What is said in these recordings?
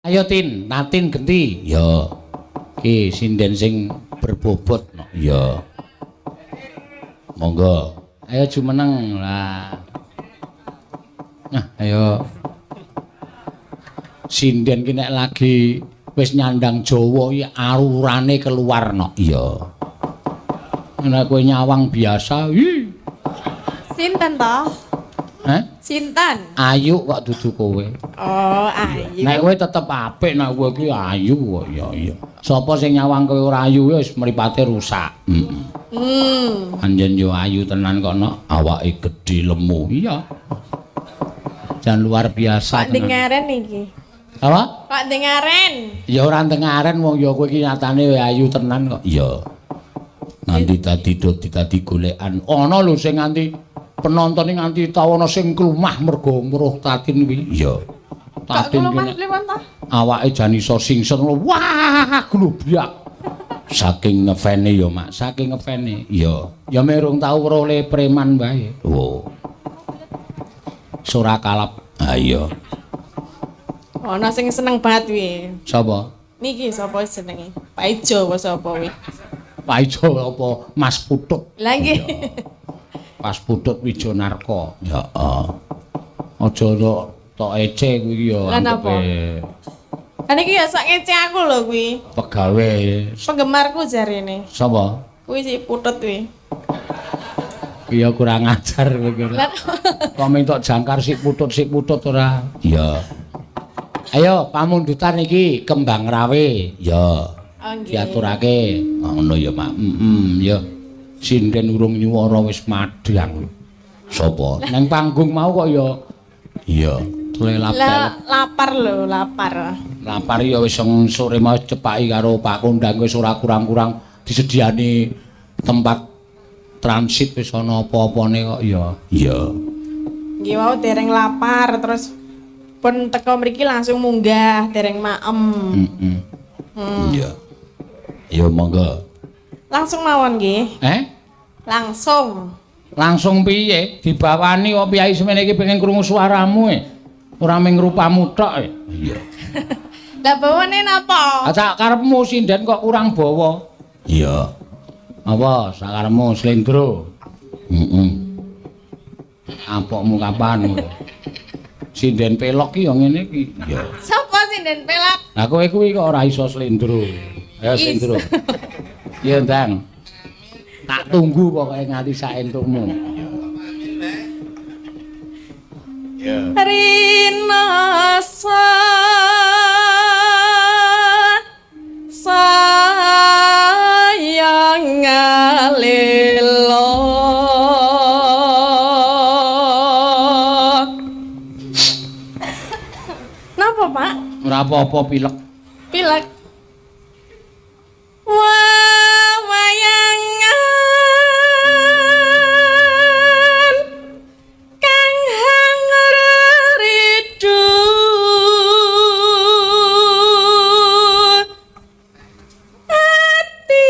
Ayo Tin, Tatin genti. Ya. Ki sinden sing berbobot no. Ya. Monggo. Ayo jumeneng lah. Nah, ayo. Sinden ki nek lagi wis nyandang Jawa iki arurane keluar no. Iya. Nek kowe nyawang biasa, ih. Sinten to? Hah? Sinten? Ayu kok dudu kowe. Oh, ayu. Nek kowe tetep apik, nek kowe ki ayu kok. Ya iya. Sapa sing nyawang kowe ora ayu wis mripate rusak. Heeh. Anjen yo ayu tenan kok no, awake gedhe lemu. Iya. Jan luar biasa Kok dengaren iki? Apa? Kok dengaren? Ya ora dengaren wong ya kowe iki nyatane ayu tenan kok. Iya. Nganti dadi dadi golekan. Ana lho sing nganti penonton nganti tau ana sing klumah mergo weruh Tatin kuwi. Iya. Tatin kuwi awake jan iso singset ngono. Wah, glubyak. Saking ngefane ya, Mak. Saking ngefane. Iya. Ya merung tau weruh le preman wae. Oh. Sora kalap. Ha iya. Ana sing seneng banget kuwi. Sapa? Niki sapa jenenge? Pak Ijo apa sapa kuwi? Pak Ijo apa Mas Putut? Lah nggih. Mas Putut Wijonarko. Heeh. Aja tok ece kuwi ya Lah napa? Lah niki ya sak ngece aku lho kuwi. Pegawe penggemarku jarene. Sapa? Kuwi si Putut kuwi. Iya kurang ajar kowe iki. Kok minta jangkar si Putut ora? Iya. Ayo pamundutan iki Kembang Rawe. Ya. Oh, nggih. Diaturake. Ngono ya, Mak. Heeh, ya. Sinden urung nyuwara wis madhang. Sapa? Nang panggung mau kok ya. Iya. Telelap. Lah lapar lho, lapar. Lapar ya wis sore mau cepaki karo Pak Kondang wis ora kurang-kurang disediani tempat transit wis ana apa-apane kok ya. Iya. Nggih wau dereng lapar terus pun teko mriki langsung munggah dereng maem. Heeh. Iya. Ya monggo. Langsung mawon nggih. Eh? Langsung. Langsung piye? Dibawani kok piyai semene iki pengen krungu suaramu e. Ora mung rupamu tok e. Iya. Lah bawane napa? Ah sak karepmu sinden kok kurang bawa. Iya. Apa sakarepmu slendro? Heeh. Ampokmu kapan kowe? Sinden pelok ki ya ngene iki. Iya. Sapa sinden pelok? Lah kowe kuwi kok ora iso slendro. Ayo slendro. Iya, Ndang. Tak tunggu pokoke nganti sak entukmu. Iya. Rina sayang ngalilo. Napa, Pak? Ora apa-apa pilek. Pilek. Wawayangan kang hangridu ati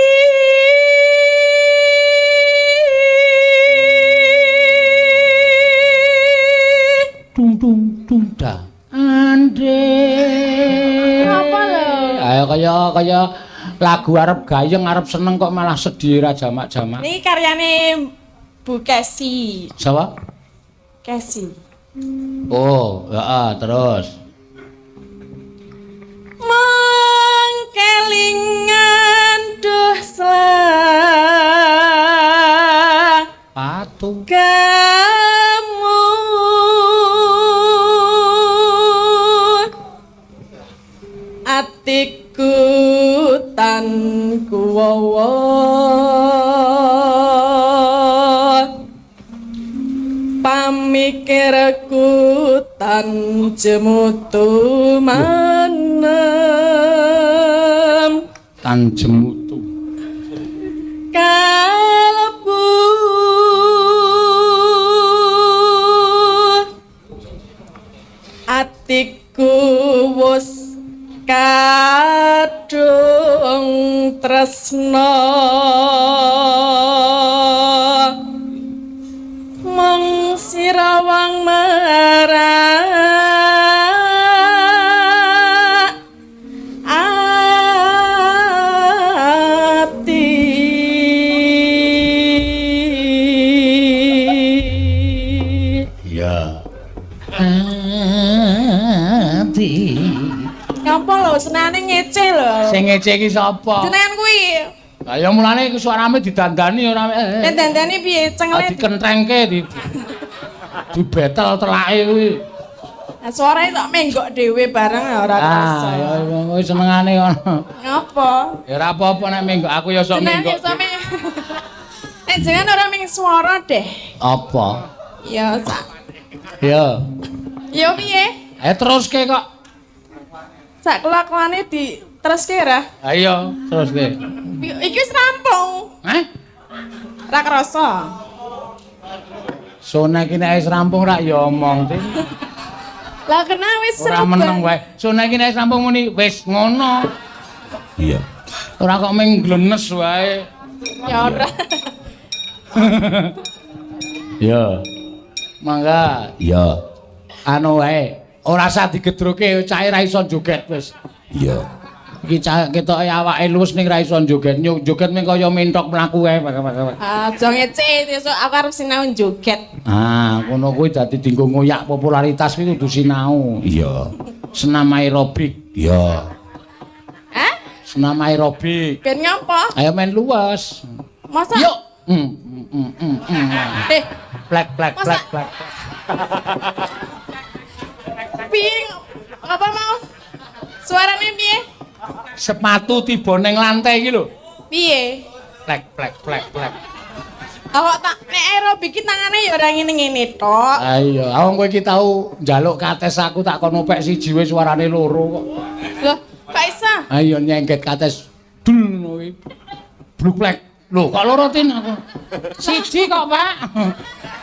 tung tung tung dah. Ande. Apa lho? Ayo kaya lagu arep gayeng arep seneng kok malah sedih ra jamak-jamak. Niki karyane Bu Kesi. Sapa? Kesi. Oh, heeh, terus. Mengkelingan duh patu kamu atiku tan kuwawa pamikirku tan jemutu manem tan jemutu kalebu atiku wus kadung tresna mung sirawang merak Ngapa lho senane ngece lho. Sing ngece iki sapa? Jenengan kuwi. Lah ya mulane iku suarane didandani ora. Nek dandani piye cengle dikentrengke di dibetel telake kuwi. Lah suarane tok menggok dhewe bareng ora kerasa. Ah, ya kuwi senengane ngono. Ngapa? Ya ora apa-apa nek menggok aku ya sok menggok. Nek jenengan ora ming swara deh. Apa? Ya sak. Ya. Ya piye? Ayo teruske kok. Sak kelakuane di teruske ra? Ayo teruske. Iki wis rampung. Hah? Ra krasa. Sone iki nek wis rampung rak ya omong. Lah kena wis Ora meneng wae. Sone iki nek wis rampung muni wis ngono. Iya. Ora kok mung glenes wae. Ya ora. Ya. Mangga. Iya. Anu wae. Ora usah digedroke, cahe ra iso joget wis. Iya. Iki cah ketoke awake luwes ning ra iso joget. Joget mung kaya mentok mlaku wae. Aja ngece, sesuk aku arep sinau joget. Ah, ngono kuwi dadi dienggo ngoyak popularitas kuwi kudu sinau. Iya. Senam aerobik. Iya. Hah? Senam aerobik. Ben ngapa? Ayo main luwes. Masa? Yuk. Plek plek plek plek. Piye? Apa mau? Suarane piye? Sepatu tiba ning lantai iki lho. Piye? Plek plek plek plek. Awak tak nek aerobik iki tangane ya ora ngene-ngene tok. Ah iya, wong kowe iki tau njaluk kates aku tak kon opek siji wis suarane loro kok. Loh, kok iso? Ah iya nyengget kates dul ngono kuwi. Bluk plek. Lho, kok loro tin aku? Siji kok, Pak.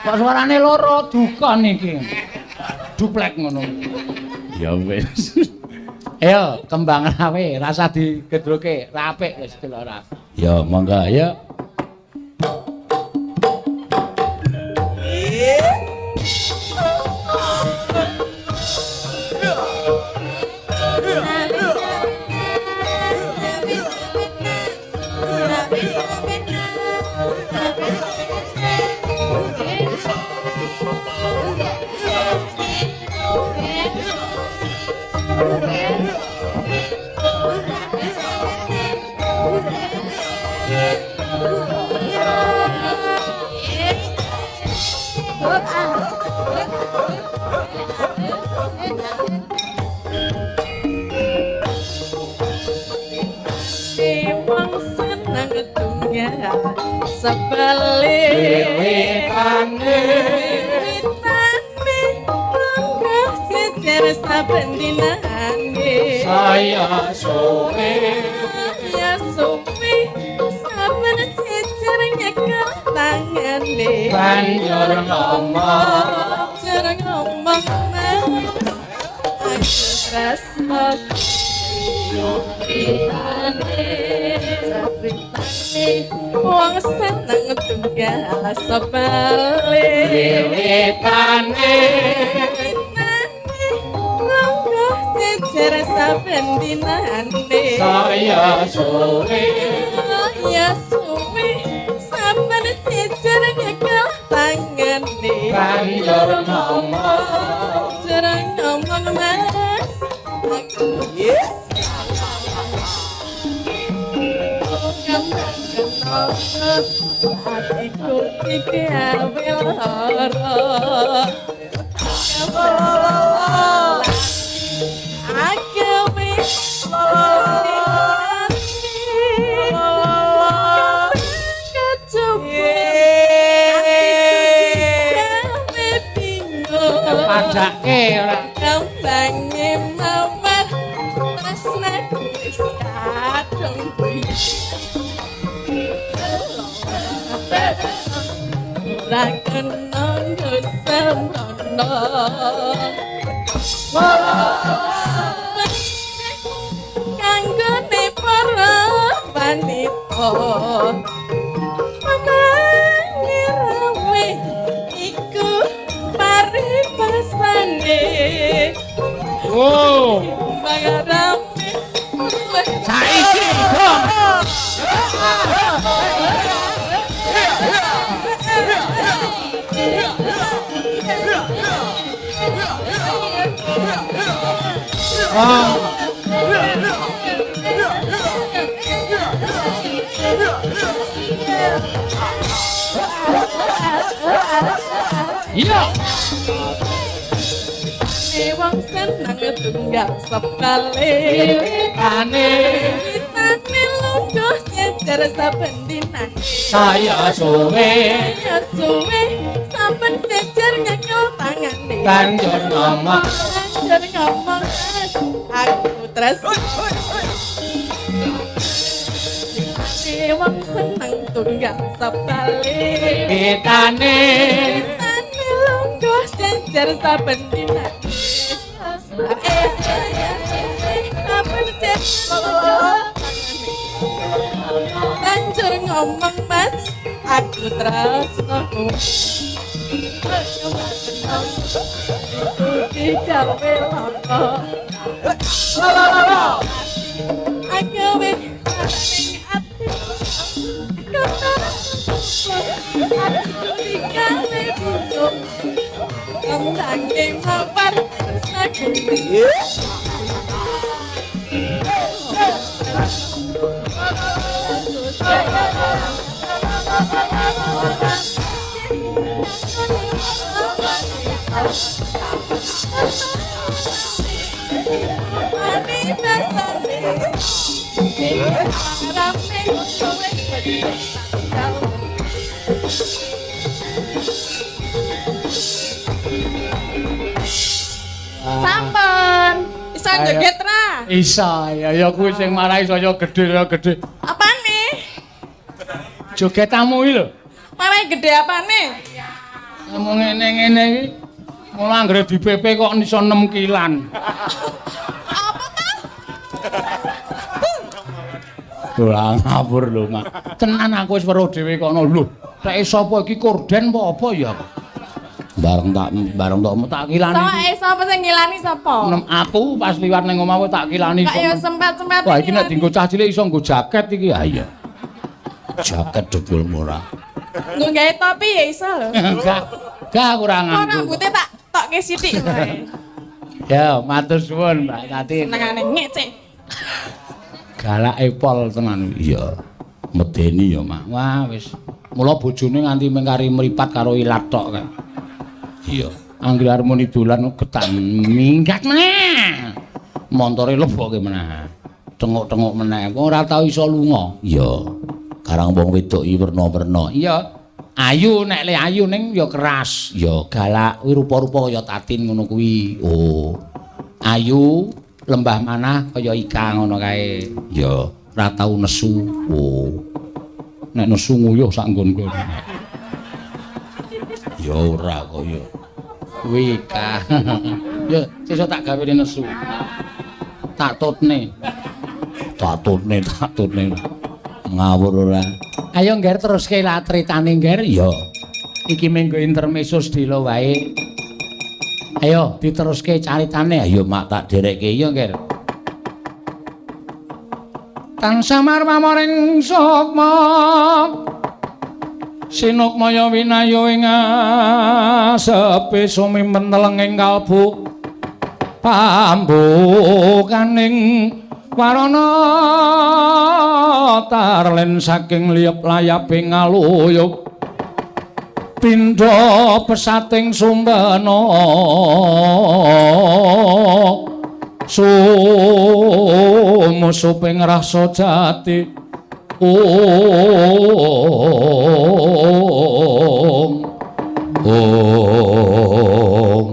Kok suarane loro dukon iki. Duplek ngono. Ya wis. Ayo kembang rawe, rasa digedroke, ra apik wis delok ora. Ya, monggo ayo. Sebalik witane lenggah jejer saben dinane saya suwe ya suwe saben jejer nyekel tangane banjur ngomong banjur ngomong mas aku tresno wong seneng tunggal sebalik wiwitane lenggah jejer saben dinane saya suwe ya suwe saben jejer nyekel tangane banjur ngomong banjur ngomong mas aku atiku digawe lara agawe padake ora kambange mawar tresnaku wis kadung ora kena sembrono kanggone para wanita pamangirawe iku paribasane. Oh, mangarame saiki gong. Ah. Iya. Wong seneng tunggal sepale. Wiwitane Witane lungguh nyejer saben dinane. Saya suwe. Saya suwe saben jejer nyekel tangane. Banjur ngomong. Banjur ngomong aku tresno. Wong seneng tunggal sepale. Wiwitane Witane lungguh jejer saben dinane. Banjur ngomong mas, aku tresno kowe. Digawe loko. Aku wis ning ati. Aku digawe buntung. Kembangke mawar tresnaku. Sampun, iso joget ra? Isa, ya ya kuwi sing marai saya gedhe saya gedhe. Apane? Jogetamu iki lho. Marai gedhe apane? Ngomong ngene-ngene iki. Mula anggere di PP kok iso 6 kilan. Apa ta? Ora ngawur lho, Mak. Tenan aku wis weruh dhewe kono lho. Rek sapa iki korden apa apa ya aku? Bareng tak kilani. Sapa sapa sing ngilani sapa? Aku pas liwat ning omahku tak kilani. Kok ya sempat-sempat. Wah, iki nek dienggo cah cilik iso nggo jaket iki. Ha iya. Jaket jebul ora. Nggo gawe topi ya iso lho. Enggak. Enggak aku ora nganggo. Kok rambute tak tokke sithik wae. Ya, matur suwun Mbak Tatin. Senengane ngece. Galake pol tenan. Iya. Medeni ya, Mak. Wah, wis. Mula bojone nganti mengkari mripat karo ilat tok kae. Iya, anggere arep muni dolan getan minggat meneh. Montore leboke meneh. Tengok-tengok meneh. Kok ora tau iso lunga. Iya. Karang wong wedok iki werna-werna. Iya. Ayu nek le ayu ning ya keras. Ya galak kuwi rupa-rupa kaya Tatin ngono kuwi. Oh. Ayu lembah manah kaya Ika ngono kae. Iya, ora tau nesu. Oh. Nek nesu nguyuh sak nggon-nggon. Ya ora kaya kuwi Ika. Ya sesuk tak gawe nesu. Tak tutne. Tak tutne, tak tutne. Ngawur ora. Ayo ngger teruske latritane ngger. Iya. Iki menggo intermezzo sedhela wae. Ayo diteruske caritane. Ayo mak tak derekke. Iya ngger. Tansah marmamoring sukma. Sinukmaya winayo ing asepe sumimen telenging kalbu pambukaning warana tarlen saking liyep layaping ngaluyup pindha pesating sumbena sumusuping rasa jati. Ong ong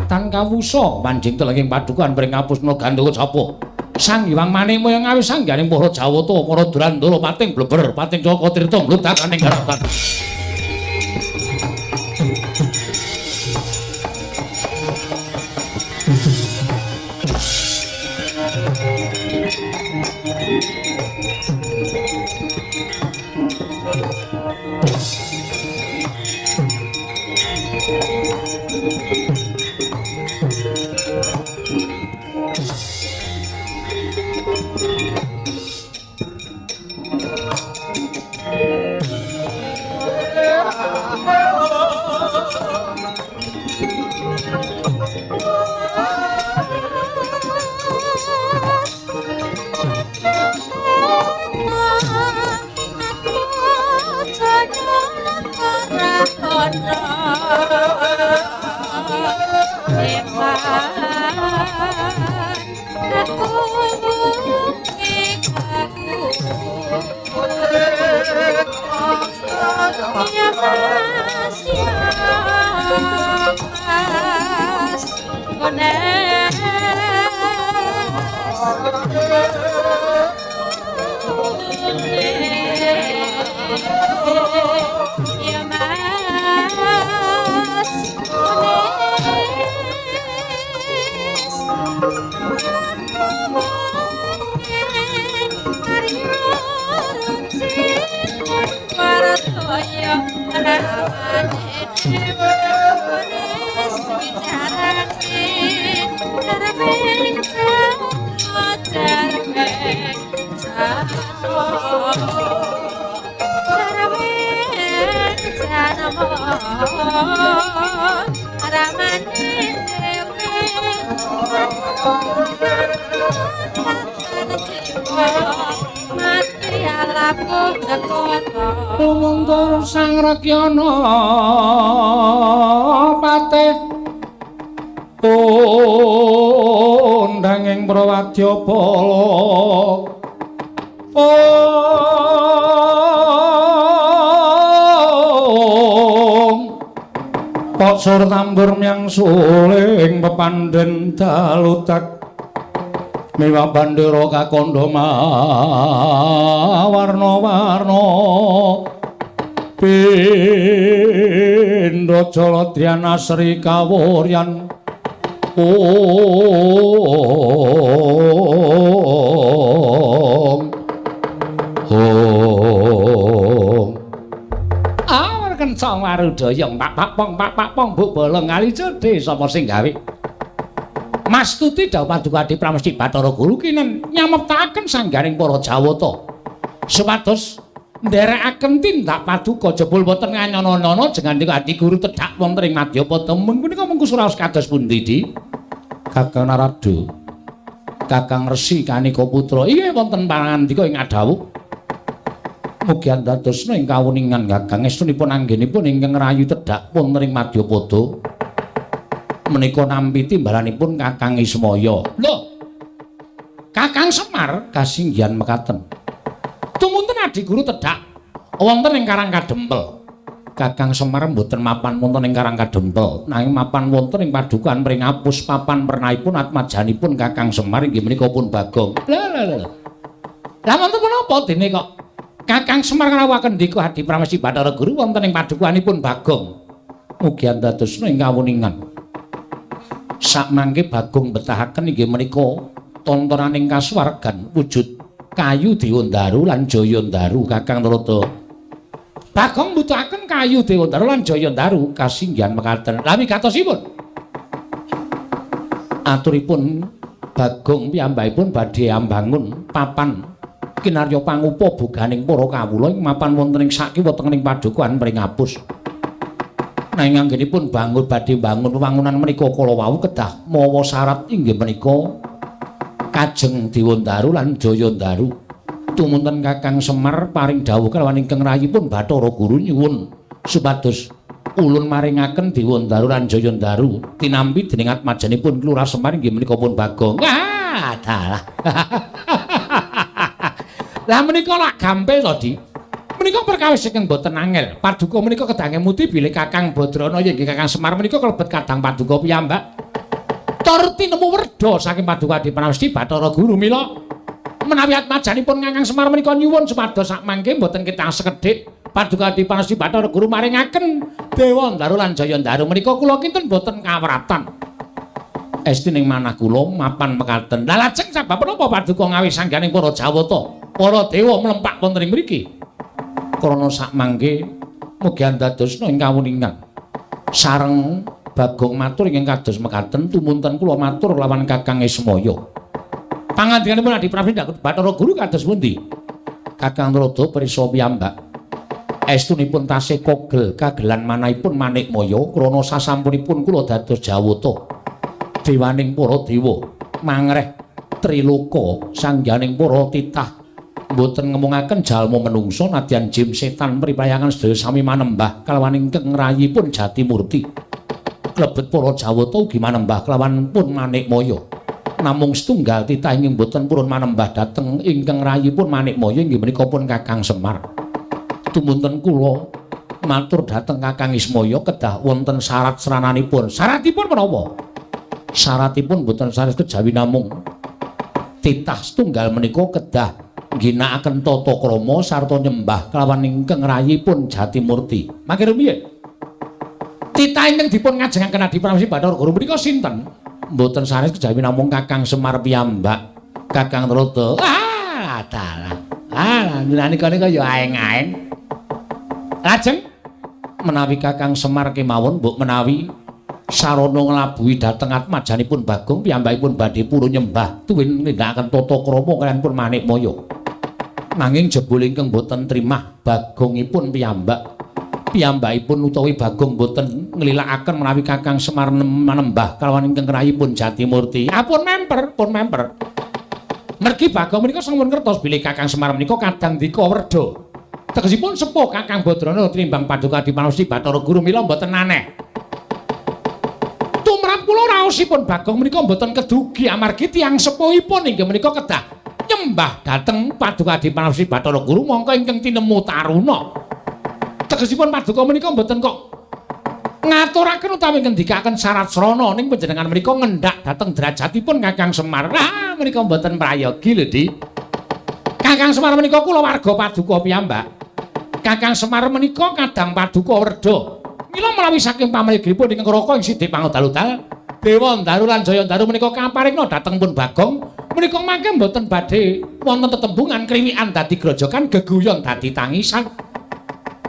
tan kawusa manjing telenging padukan pring ngapusna gandhuka sapa Sang Hyang Manimaya ngawis sangganing para Jawata para Durandara pating bleber pating Caka Tirta mludakaning garatan. Ya Mas, ya Mas, Gones. Ya Mas, Gones. Lumuntur Sang Rakyana patih kondanging Prawadyabala. Ong Paksur tambur myang suling pepandhen dalutak miwah bandera kakandha mawarna-warna pindha jaladryana Sri Kawuryan. Ong Ong Awar kencang warudaya pak pak pong pak pak pong buk bolong kali cedhe sapa sing gawe Mas Tuti dawuh Paduka Adi Pramesti Bathara Guru kinen nyameptaken sanggaring para Jawata supados nderekaken tindak paduka jebul boten nganyana-nyana jengandika Adi Guru tedhak wonten ing Madyapada. Menika mengku suraos kados pundi Di? Kakang Narada, Kakang Resi Kanika Putra inggih wonten pangandika ing adhawuh. Mugi andadosna ing kawuningan Kakang estunipun anggenipun ingkang rayu tedhak wonten ing Madyapada. Menika nampi timbalanipun Kakang Ismaya. Lho, Kakang Semar kasinggihan mekaten. Tumunten Adi Guru tedhak wonten ing Karang Kadempel. Kakang Semar mboten mapan wonten ing Karang Kadempel, nanging mapan wonten ing padukan Pringapus papan pernahipun atmajanipun Kakang Semar inggih menika pun Bagong. Lho lho lho. Lah wonten menapa dene kok Kakang Semar ngrawuhaken ndika Adi Pramesti Bathara Guru wonten ing padukanipun Bagong. Mugi andadosna ing kawuningan. Sakmangke Bagong betahaken inggih menika tontonaning kasuwargan wujud kayu Dewandaru lan Jayandaru Kakang Narada. Bagong mbutuhaken kayu Dewandaru lan Jayandaru kasinggihan mekaten. Lah wigatosipun aturipun Bagong piyambakipun badhe ambangun papan kinarya pangupa boganing para kawula ing mapan wonten ing sakiwa tengening padukuhan Pringapus. Nanging anggenipun bangun badhe bangun wewangunan menika kala wau kedah mawa syarat inggih menika Kajeng Dewandaru lan Jayandaru. Tumunten Kakang Semar paring dawuh kalawan ingkang rayipun Bathara Guru nyuwun supados ulun maringaken Dewandaru lan Jayandaru tinampi dening atmajanipun Lurah Semar inggih menika pun Bagong. Ah, dalah. Lah menika lak gampil to, Di. Menika perkawis ingkang boten angel. Paduka menika kedah ngemuti bilih Kakang Badrana inggih Kakang Semar menika kalebet kadang paduka piyambak. Tur tinemu werda saking Paduka Adi Pramesti Bathara Guru mila menawi atmajanipun Kakang Semar menika nyuwun supados sakmangke boten ketang sekedhik Paduka Adi Pramesti Bathara Guru maringaken Dewandaru lan Jayandaru menika kula kinten boten kawratan. Esti ning manah kula mapan mekaten. Lah lajeng sabab menapa paduka ngawih sangganing para Jawata, para dewa mlempak wonten ing mriki? Krana sakmangke mugi andadosna ing kawuningan. Sareng Bagong matur ingkang kados mekaten tumunten kula matur lawan Kakang Ismaya. Pangandikanipun Adi Prabu Bathara Guru kados pundi? Kakang Narada prisa piyambak. Estunipun tasih kogel kagelan manahipun Manikmaya krana sasampunipun kula dados Jawata. Dewaning para dewa mangreh triloka sangganing para titah Mboten ngemungaken jalma menungsa nadyan jim setan pripayangan sedaya sami manembah kalawan ingkang rayipun Jatimurti. Klebet para Jawata ugi manembah kelawan pun Manikmaya. Namung setunggal titah ingkang boten purun manembah dhateng ingkang rayipun Manikmaya inggih menika pun Kakang Semar. Tumunten kula matur dhateng Kakang Ismaya kedah wonten syarat srananipun. Syaratipun menapa? Syaratipun boten sanes kejawi namung titah setunggal menika kedah ngginakaken tata krama sarta nyembah kelawan ingkang rayipun Jatimurti. Mangke rumiyin. Titah ingkang dipun ngajengaken Adi Pramesti Bathara Guru menika sinten? Mboten sanes kejawi namung Kakang Semar piyambak. Kakang Trada. Ah, dalah. Ah, nalika nika ya aeng-aeng. Lajeng menawi Kakang Semar kemawon mbok menawi sarana nglabuhi dhateng atmajanipun Bagong piyambakipun badhe purun nyembah tuwin nindakaken tata krama kaliyan pun Manikmaya. Nanging jebul ingkang boten trimah Bagongipun piyambak. Piyambakipun utawi Bagong boten nglilakaken menawi Kakang Semar manembah kalawan ingkang rayipun Jatimurti. Ah, pun memper, pun memper. Mergi Bagong menika sampun ngertos bilih Kakang Semar menika kadang dika werda. Tegesipun sepuh Kakang Badrana tinimbang Paduka Adipanosi Bathara Guru mila mboten aneh. Tumrap kula raosipun Bagong menika mboten kedugi amargi tiyang sepuhipun inggih menika kedah nyembah dhateng Paduka Adipanosi Bathara Guru mongko ingkang tinemu taruna. Tegesipun Paduka menika mboten kok ngaturaken utawi ngendikaken syarat srana ning panjenengan menika ngendhak dhateng derajatipun Kakang Semar. Ah menika mboten prayogi lho, Dik. Kakang Semar menika kula warga Paduka piyambak. Kakang Semar menika kadang Paduka werda. Mila menawi saking pamrigipun ingkang Raka ing Sidhi Pangodal-udal, Dewa Ndaru lan Jaya Ndaru menika kaparingna dhateng pun Bagong, menika mangke mboten badhe wonten tetembungan kriwikan dadi grojogan geguyon dadi tangisan.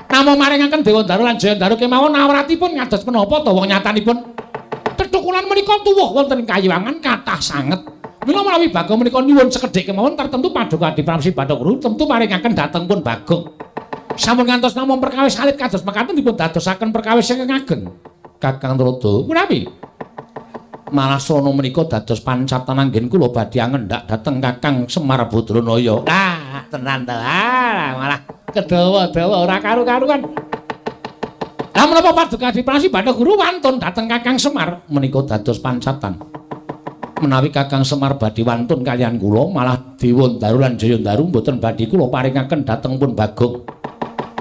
Namung maringaken Dewa Ndaru lan Jaya Ndaru kemawon awratipun ngados menapa to wong nyatanipun tetukulan menika tuwuh wonten ing kayiwangan kathah sanget. Mila menawi Bagong menika nyuwun sekedhik kemawon tertentu Paduka Adipramsi Bathara Guru tentu maringaken dhateng pun Bagong. Sampun ngantos namung perkawis alit kados mekaten dipun dadosaken perkawis ingkang ageng. Kakang Trada, menawi malah srana menika dados pancatan anggen kula badhe angendhak dhateng Kakang Semar Badranaya. Ah, tenan to. Ah, malah kedawa-dawa ora karu-karuan. Lah menapa Paduka Adipramsi Bathara Guru wantun dhateng Kakang Semar menika dados pancatan. Menawi Kakang Semar badhe wantun kaliyan kula malah Dewa Ndaru lan Jaya Ndaru mboten badhe kula paringaken dhateng pun Bagong.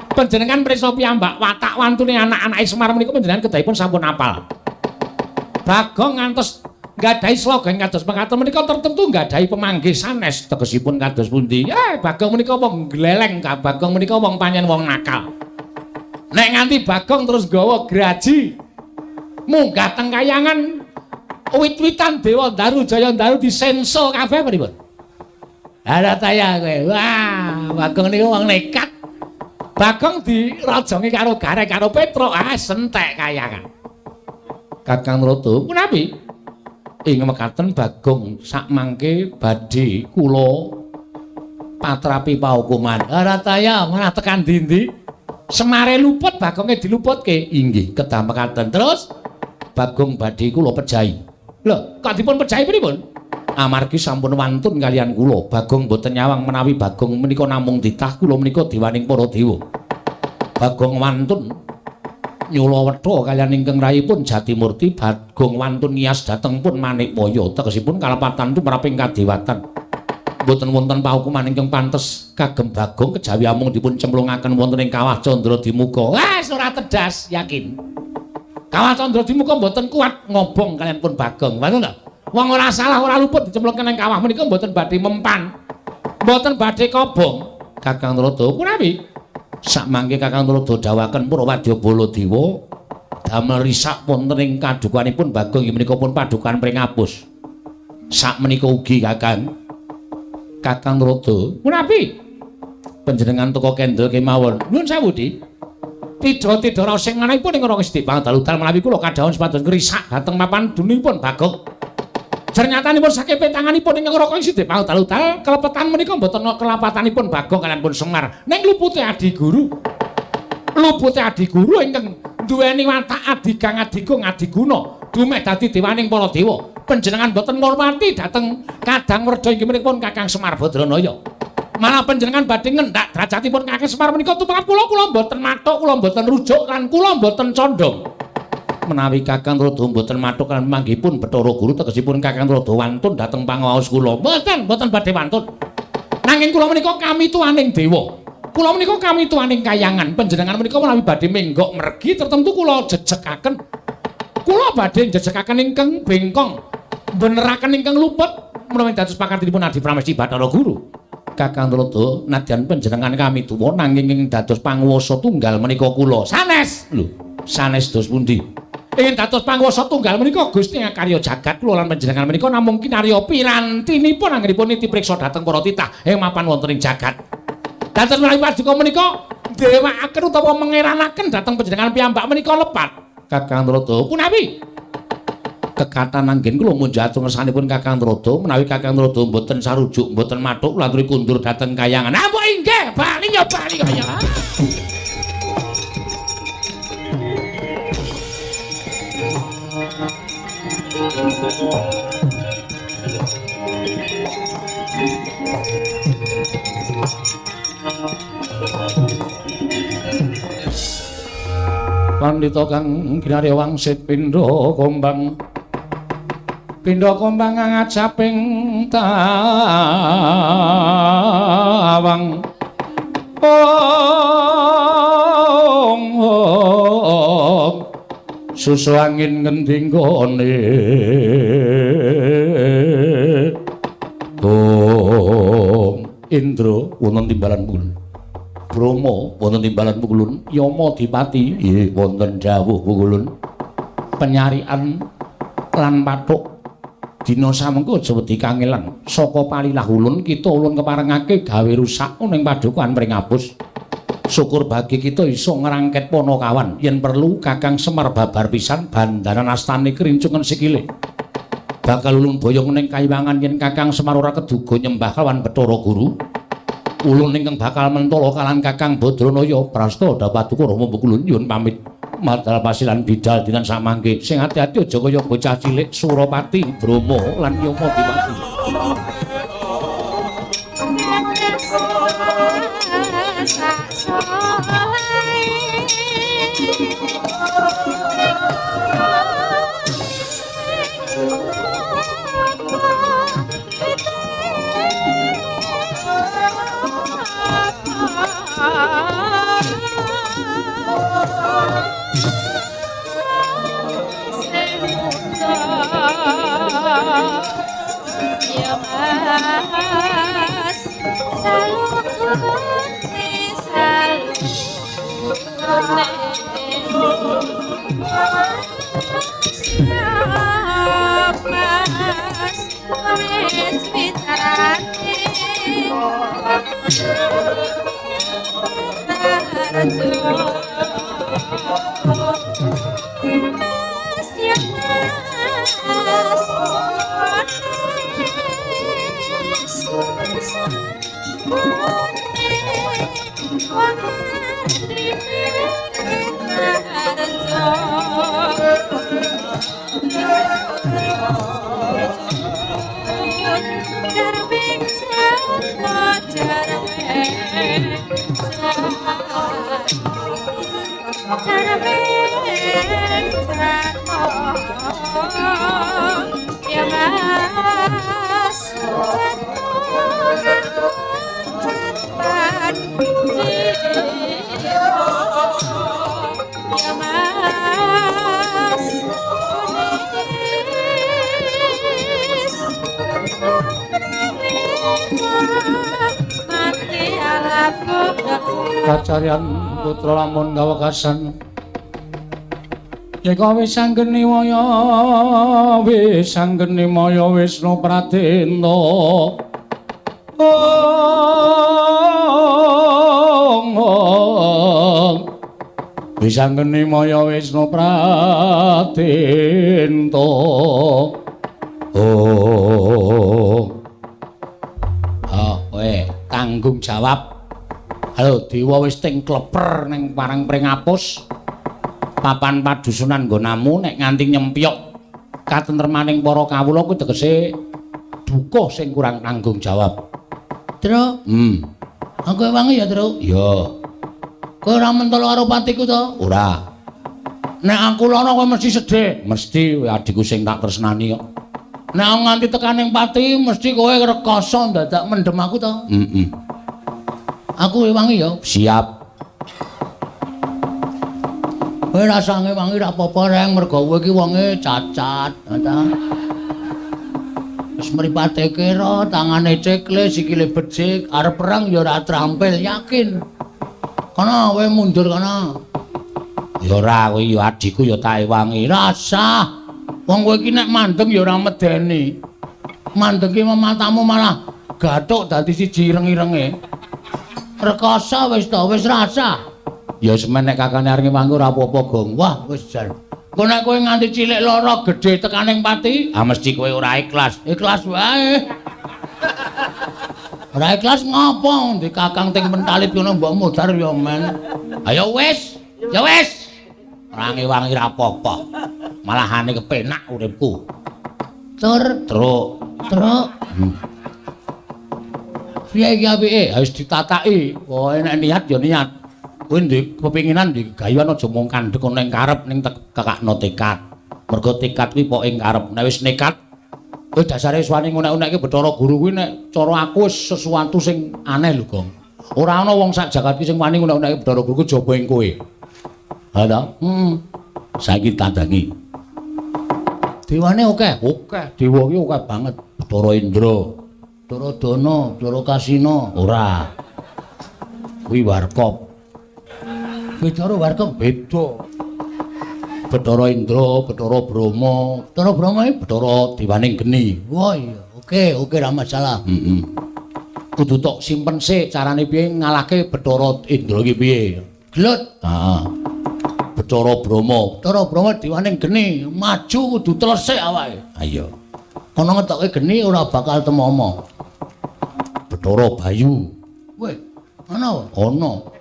Panjenengan prisa piyambak watak wantune anak-anake Semar menika panjenengan kedahipun sampun apal. Bagong ngantos nggadahi slogan kados mekaten menika tertentu nggadahi pemanggih sanes tegesipun kados pundi? Bagong menika wong gleleng, Bagong menika wong pancen wong nakal. Nek nganti Bagong terus nggawa graji munggah teng kayangan wit-witan Dewa Ndaru Jaya Ndaru disenso kabeh pripun? Ala taya kowe. Wah, Bagong niku wong nekat. Bagong dirajongi karo Gareng karo Petruk, ah sentek kayangan. Kakang Trada, punapi? Ing mekaten Bagong sakmangke badhe kula patrapi paukuman. Ora taya malah tekan dindi. Semare luput Bagonge diluputke. Inggih, kedah mekaten. Terus Bagong badhe kula pejahi. Lho, kok dipun pejahi pripun? Amargi sampun wantun kaliyan kula. Bagong mboten nyawang menawi Bagong menika namung ditah kula menika dewaning para dewa. Bagong wantun nyula wetha kaliyan ingkang rayipun Jatimurti. Bagong wantun ngiyas dhateng pun Manikmaya. Tegesipun kalepatan tumraping kadewatan. Mboten wonten paukuman ingkang pantes kagem Bagong kejawi amung dipun cemplungaken wonten ing kawah Candra Dimuka. Wah, ora tedas, yakin. Kawah Candra Dimuka mboten kuat ngobong kaliyan pun Bagong. Ngoten lho. Wong ora salah ora luput dicemplungke ing kawah menika mboten badhe mempan. Mboten badhe kobong. Kakang Trada, punawi? Sakmangke Kakang Trada dawuhaken para wadya Baladewa damel risak wonten ing kadukanipun Bagong inggih menika pun padukan pringapus. Sakmenika ugi Kakang. Kakang Trada, punapi? Panjenengan teka kendel kemawon. Nuwun sewu, Dik. Tidha-tidha raos sing manahipun ing ora Gusti Pangdalu-dal menawi kula kadhawuhan supados ngrisak dhateng papan dunipun Bagong. Jernyatanipun saking petanganipun ingkang Raka ing Sidhi Pangdalu-dal kelepetan menika mboten kelapatanipun Bagong kaliyan pun Semar. Ning lupute adi guru. Lupute adi guru ingkang duweni watak adigang adigung adiguna dumeh dadi dewaning para dewa. Panjenengan mboten ngurmati dhateng kadang werda inggih menika pun Kakang Semar Badranaya. Malah panjenengan badhe ngendak derajatipun Kakang Semar menika tumrap kula, kula mboten mathuk, kula mboten rujuk lan kula mboten condong. Menawi Kakang Tuladha mboten mathuk lan manggihipun Bathara Guru tegesipun Kakang Tuladha wantun dhateng pangaos kula. Mboten, mboten badhe wantun. Nanging kula menika kamituwaning dewa. Kula menika kamituwaning kayangan. Panjenengan menika menawi badhe menggok mergi tertentu kula jejekaken. Kula badhe jejekaken ingkang bengkong, beneraken ingkang luput menawi dados pakartinipun Adi Pramesti Bathara Guru. Kakang Tuladha nadyan panjenengan kamituwa nanging ing dados panguwasa tunggal menika kula. Sanes. Lho, sanes dos pundi? Ingin dados panguwasa tunggal menika Gusti ngakarya jagat kula lan panjenengan menika namung kinarya pirantinipun anggenipun niti priksa dhateng para titah ing mapan wonten ing jagat. Dados menawi paduka menika ndewakaken utawa mengeranaken dhateng panjenengan piyambak menika lepat. Kakang Tuladha punawi kekatan anggen kula munjat ngersanipun Kakang Tuladha menawi Kakang Tuladha mboten sarujuk mboten mathuk kula aturi kundur dhateng kayangan. Ah mbok inggih bali ya bali kaya. Pandita kang kinarya wangsit pindha kombang. Pindha kombang ngajaping tawang. Ong ong susu angin ngendi nggone. Ong Indra wonten timbalan pulun. Brahma wonten timbalan pukulun, Yama Dipati nggih wonten dawuh pukulun. Penyarian lan pathuk dina samengko aja wedi kangelan. Saka palilah ulun kita ulun keparengake gawe rusak ning padukuhan Pringapus. Syukur bagi kita iso ngrangket Panakawan yen perlu Kakang Semar babar pisan bandanan astane krincungen sikile. Bakal ulun boyong ning kayiwangan yen Kakang Semar ora keduga nyembah kawan Bathara Guru. Ulun ingkang bakal mentala kalan Kakang Badranaya prasta dapaduka Rama Pukulun nyuwun pamit. Madal pasilan bidal dinten samangke. Sing ati-ati aja kaya bocah cilik Surapati, Brahma lan Yama Dipati. Ya Mas, salukune salukune ya Mas, wis witarane Mas ya Mas, ya Mas, ya Mas, mati alaku. Kacarian putra lamun kawekasan Yeka wis anggeni waya wis anggeni maya Wisnu Pradena. Ong ong wis anggeni maya Wisnu Pradenta. Oh. Ah, kowe tanggung jawab. Halo, dewa wis ting kleper ning parang Pringapus. Papan padusunan nggonamu nek nganti nyempyok katentremaning para kawula kuwi tegese duka sing kurang tanggung jawab. Truk. Aku ewangi ya, Truk. Iya. Kowe ora mentolo karo patiku to? Ora. Nek aku lara kowe mesti sedih. Mesti adikku sing tak tresnani kok. Nek aku nganti tekan ning pati mesti kowe rekoso dadak mendem aku to? Heeh. Aku ewangi ya. Siap. Kowe rasane ngewangi ra apa-apa reng mergo kowe iki wonge cacat, ta. Wis mripate kira, tangane cekle, sikile becik, arep perang ya ora trampil, yakin. Kono kowe mundur kono. Ya ora, kowe ya adikku ya tak ewangi. Rasah. Wong kowe iki nek mandeng ya ora medeni. Mandeng ki matamu malah gathuk dadi siji ireng-irenge. Rekoso wis to, wis rasah. Ya semen nek kakane arep ngewangi ora apa-apa, Gong. Wah, wis jan. Engko nek kowe nganti cilik lara gedhe tekaning pati, ah mesti kowe ora ikhlas. Ikhlas wae. Ora ikhlas ngopo? Ndi kakang ting mentalit ngono mbok modar ya men. Ayo wis, ya wis. Ora ngewangi ra apa-apa. Malahane kepenak uripku. Tur, truk, truk. Piye iki apike? Wis ditataki. Pokoke nek niat ya niat. Kowe ndek kepinginan ndek gayuhan aja mung kandhek ana ing karep ning kekakno tekad. Mergo tekad kuwi pok ing karep. Nek wis nekat, kowe dasare wis wani ngunek-unekke Bathara Guru kuwi nek cara aku wis sesuatu sing aneh lho, Gong. Ora ana wong sak jagat iki sing wani ngunek-unekke Bathara Guru kejaba ing kowe. Ha ta? Heeh. Saiki tandangi. Dewane akeh, akeh. Dewa iki akeh banget. Bathara Indra, Bathara Dana, Bathara Kasina. Ora. Kuwi warkop. Bathara Warkop beda. Bathara Indra, Bathara Brahma, Bathara Brahma iki Bathara dewaning geni. Wah iya, oke, oke ra masalah. Heeh. Kudu tok simpen sik carane piye ngalahke Bathara Indra iki piye. Gelut. Heeh. Bathara Brahma, Bathara Brahma dewaning geni, maju kudu telesik awake. Ha iya. Kono ngetoke geni ora bakal temomo. Bathara Bayu. Weh, ana? Ana.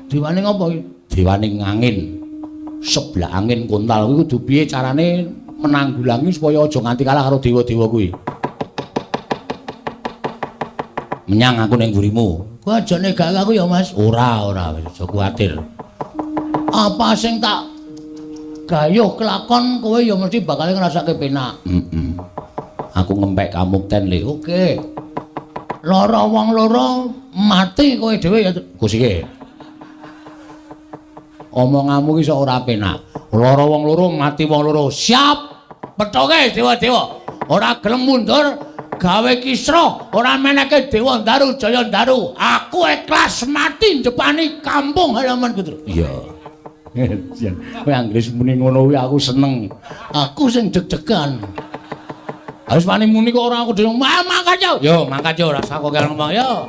Dewaning apa iki? Dewaning angin. Sebelah angin kontal kuwi kudu piye carane menanggulangi supaya aja nganti kalah karo dewa-dewa kuwi. Menyang aku ning mburimu. Kowe aja negake aku ya, Mas. Ora, ora, wis aja kuwatir. Apa sing tak gayuh kelakon kowe ya mesti bakal ngrasake penak. Heeh. Aku ngempek kamukten le. Oke. Lara wong loro mati kowe dhewe ya Kusike. Omonganmu iki sok ora penak. Lara wong loro mati wong loro. Siap. Pethoke dewa-dewa. Ora gelem mundur gawe kisruh, ora meneke Dewa Ndaru Jaya Ndaru. Aku ikhlas mati njepani kampung halamanku. Iya. Kowe anggere muni ngono kuwi aku seneng. Aku sing deg-degan. Harus wani muni kok ora aku dhewe. Mangkat yo. Yo, mangkat yo, rasa kok ngomong yo.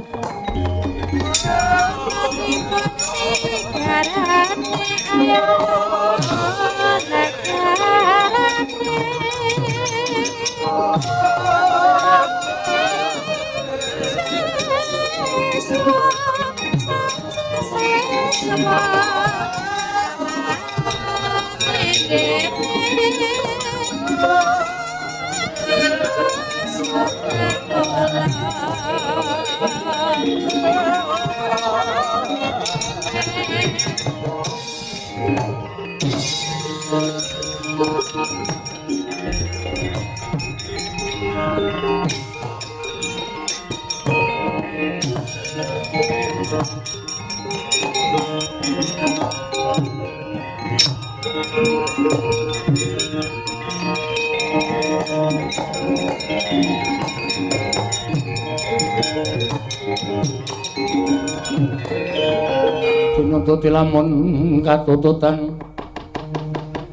Tunututi lamun katututan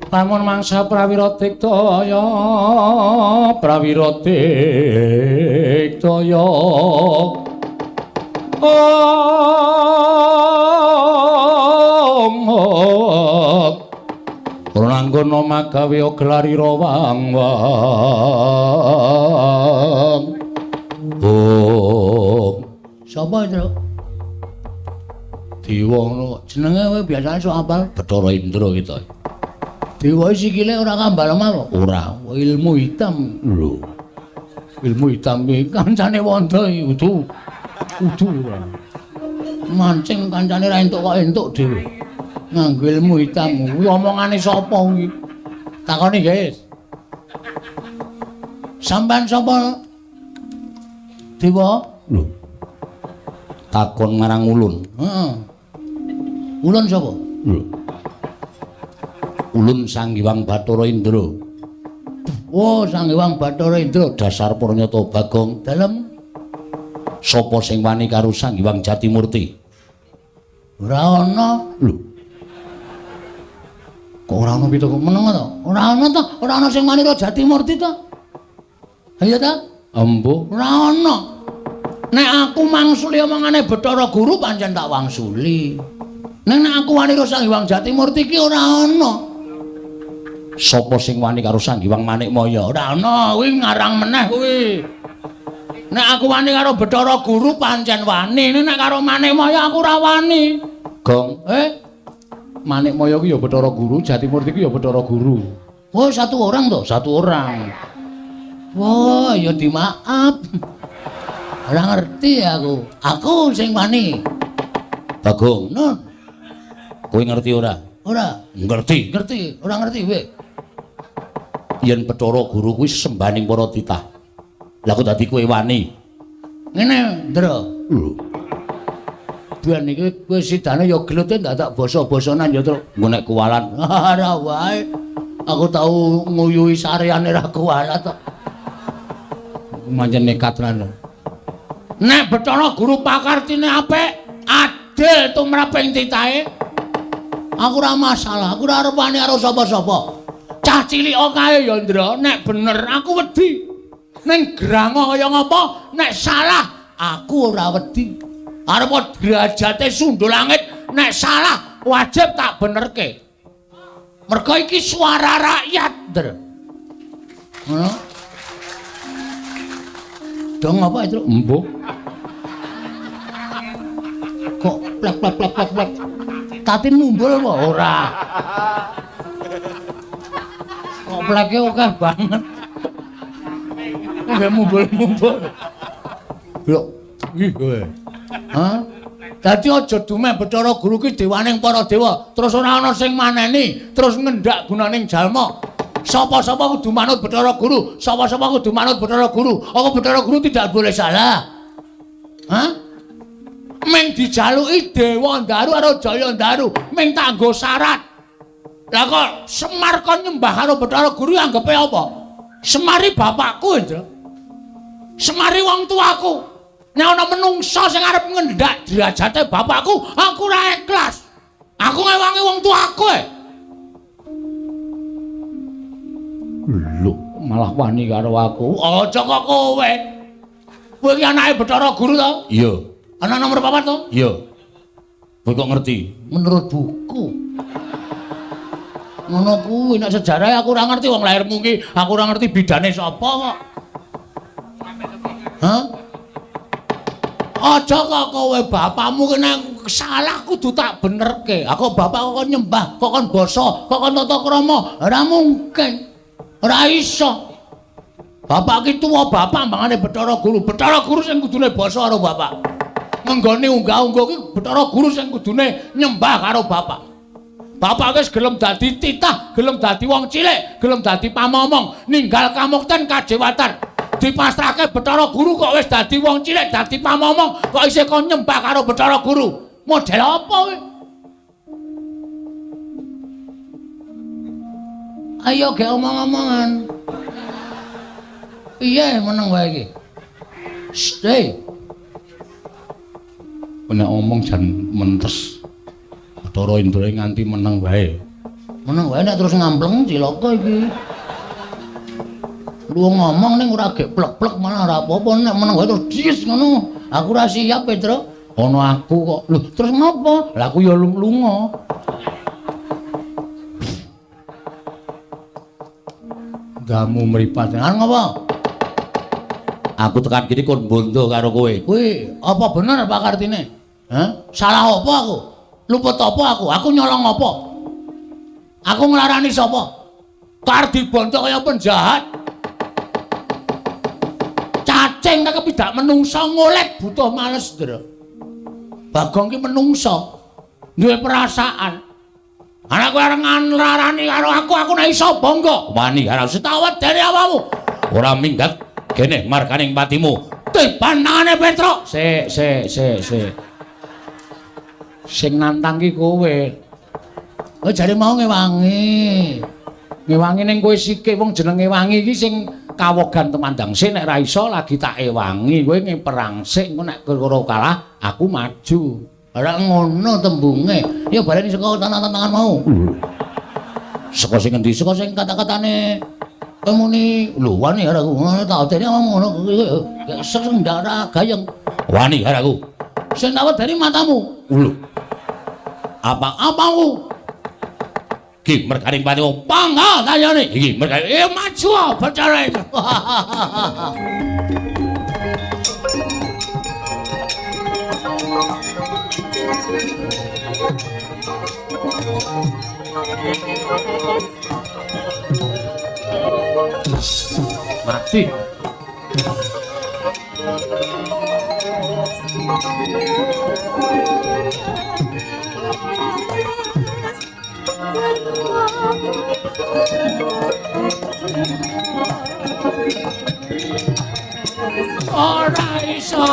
lamun mangsa prawira diktaya prawira diktaya om Prananggana magawe gelarira wang wang. Om. Sapa itu? Dewa ngono kok. Jenenge kowe biasane sok apal Bathara Indra kita. Dewa sikile ora kambal lemah kok. Ora, ilmu hitam. Lho. Ilmu hitam iki kancane wanda iki kudu. Kudu ora. Mancing kancane ra entuk kok entuk dhewe. Nganggo ilmu hitam. Kuwi omongane sapa kuwi? Takoni, guys. Sampeyan sapa? Dewa? Lho. Takon marang ulun. Heeh. Ulun sapa? Lho. Ulun Sang Hyang Bathara Indra. Oh, Sang Hyang Bathara Indra dasar purnyata Bagong. Dalem sapa sing wani karo Sang Hyang Jatimurti? Ora ana. Lho. Kok ora ana pitu meneng to? Ora ana to? Ora ana sing wani karo Jatimurti to? Ayo ta? Embuh, ora ana. Nek aku mangsuli omongane Bathara Guru pancen tak wangsuli. Ning nek aku wani karo Sang Hyang Jatimurti ki ora ana. Sapa sing wani karo Sang Hyang Manikmaya? Ora ana, kuwi ngarang meneh kuwi. Nek aku wani karo Bathara Guru pancen wani, nek karo Manikmaya aku ora wani. Gong, Manikmaya kuwi ya Bathara Guru, Jatimurti kuwi ya Bathara Guru. Oh, satu orang to? Satu orang. Wah, ya dimaaf. Ora ngerti aku. Aku sing wani. Bagong, Nun. Kowe ngerti ora? Ora. Ngerti, ngerti. Ora ngerti kowe. Yen Bathara Guru kuwi sembaning para titah. Lah kok dadi kowe wani? Ngene, Ndra. Lho. Ben iki kowe sidane ya gelute ndak basa-basanan ya, Truk. Engko nek kuwalan, ora wae. Aku tau nguyuhi sareane ra kuwalat to. Pancen nekat tenan. Nek Bathara Guru pakartine apik, adil tumraping titahe. Aku ora masalah, aku ora arep wani karo sapa-sapa. Cah cilik kae ya, Ndra, nek bener aku wedi. Ning grango kaya ngapa, nek salah aku ora wedi. Arep derajate sundul langit, nek salah wajib tak benerke. Mergo iki suara rakyat, Ndra. Ngono. Dong apa itu? Embuh. Kok plek plek plek plek plek. Tatin mumbul apa ora? Kok pleke akeh banget. Nggih mumbul-mumbul. Lho, ih kowe. Hah? Dadi aja dumeh Bathara Guru ki dewaning para dewa, terus ora ana sing maneni, terus ngendak gunaning jalma. Sapa-sapa kudu manut Bathara Guru, sapa-sapa kudu manut Bathara Guru. Apa Bathara Guru tidak boleh salah? Hah? Meng dijaluki Dewa Ndaru karo Jaya Ndaru, meng tanggo syarat. Lah kok Semar kon nyembah karo Bathara Guru anggepe apa? Semari bapakku, Indra. Semari wong tuaku. Nek ana menungsa sing arep ngendak derajate bapakku, aku ora ikhlas. Aku ngewangi wong tuaku. Lho, malah wani karo aku. Aja kok kowe. Kowe iki anake Bathara Guru to? Iya. Anak nomor 4 to? Iya. Kowe kok ngerti? Menurut buku. Ngono kuwi nek sejarah aku ora ngerti wong lahirmu ki, aku ora ngerti bidane sapa kok. Hah? Aja kok kowe bapakmu ki nek salah kudu tak benerke. Aku bapak kok nyembah, kok kon basa, kok kon tata krama. Ora mungkin. Ora iso. Bapak ki tuwa bapak mangane Bathara Guru. Bathara Guru sing kudune basa karo bapak. Ngenggone unggah-ungguh ki Bathara Guru sing kudune nyembah karo bapak. Bapak wis gelem dadi titah, gelem dadi wong cilik, gelem dadi pamomong, ninggal kamukten kajewatan. Dipasrahke Bathara Guru kok wis dadi wong cilik, dadi pamomong, kok isih kon nyembah karo Bathara Guru. Model apa kowe? Ayo gek omong-omongan. Piye meneng wae iki? Shh. Nek omong jan mentes. Bathara Indra nganti meneng wae. Meneng wae nek terus ngampleng cilaka iki. Lu ngomong ning ora gek plek-plek malah ora apa-apa, nek meneng wae terus dies ngono. Aku ora siap, Petro. Ana aku kok. Lho, terus ngopo? Lah aku ya lunga. Damu mripat. Arep ngopo? Aku tekan kene kon bondo karo kowe. Kuwi apa bener Pak Kartine? Hah? Salah apa aku? Luput apa aku? Aku nyolong apa? Aku nglarani sapa? Kar dibondo kaya penjahat. Cacing kepidak menungsa ngolet butuh males, Ndra. Bagong ki menungsa. Duwe perasaan. Ana kowe arep ngrarani karo aku, aku nek iso bangga. Wani karo sitawedene awakmu. Ora minggat kene marganing patimu. Tiban tangane Petruk. Sik, sik, sik, sik. Sing nantang ki kowe. Kowe jare mau ngewangi. Ngewangi ning kowe sike wong jeneng ngewangi iki sing kawogan temandang sik nek ra iso lagi tak ewangi. Kowe ngeperang sik engko nek kira kalah aku maju. Ora ngono tembunge. Ya baleni saka tangan-tangan mau. Saka sing endi? Saka sing kata-katane kowe muni lho wani karo aku. Ngono tak odene ngono. Sing ndak ora gayeng. Wani karo aku. Sing tak wedeni matamu. Lho. Apa-apamu? Ki merganing patimu pangga tayane. Iki mergane maju Bathara. Mati. Ora iso.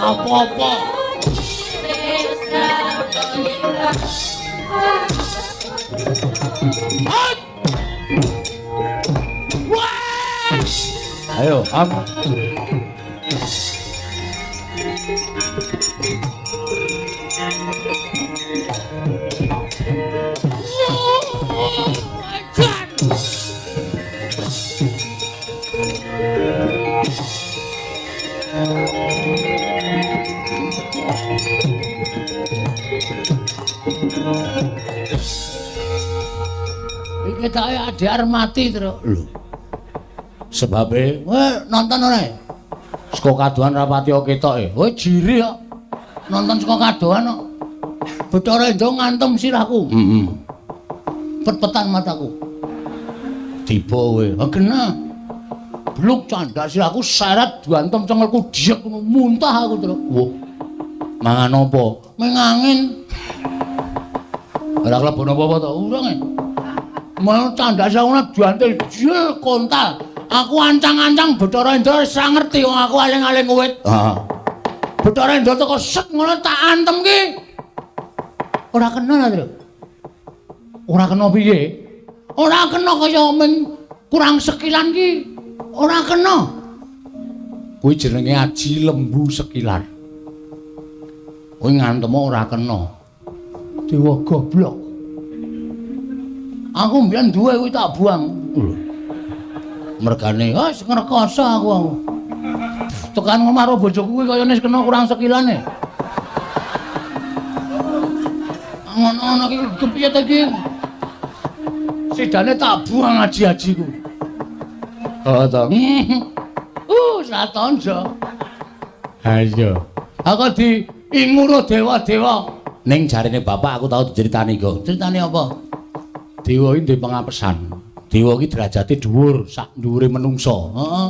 Apa-apa. Ayo, apa? Iki tak adek arep mati, Tru. Lho. Sebabe kowe nonton ora? Saka kadohan ra pati ketoke. Kowe jiri kok. Nonton saka kadohan kok. Bathara Indra ngantem sirahku. Heeh. Pet-petan mataku. Tiba kowe. Ha kena. Bluk candak sirahku seret diantem cengelku diek muntah aku, Tru. Wah. Mangan apa? Mengangin. Ora klebon apa-apa to? Urung e. Mau candak sirahku diantil jel kontal. Aku ancang-ancang Bathara Indra wis ora ngerti wong aku aling-aling wit. Heeh. Bathara Indra teko sek ngono tak antem ki. Ora kena ta, Tru? Ora kena piye? Ora kena kaya ming kurang sekilan ki. Ora kena. Kuwi jenenge aji lembu sekilan. Kuwi ngantem ora kena. Dewa goblok. Aku mbiyen duwe kuwi tak buang. Lho. Mergane wis ngrekoso aku. Tekan omah karo bojoku kuwi kayane wis kena kurang sekilane. Ngono-ngono iki kepiye ta iki? Sidane tak buang aji-ajiku. Oh ta. Satonjo. Ha iya. Aku diinguro dewa-dewa. Ning jarene bapak aku tau diceritani kok. Critane apa? Dewa iki duwe pangapesan. Dewa iki derajate dhuwur sak dhuwure menungsa. Heeh.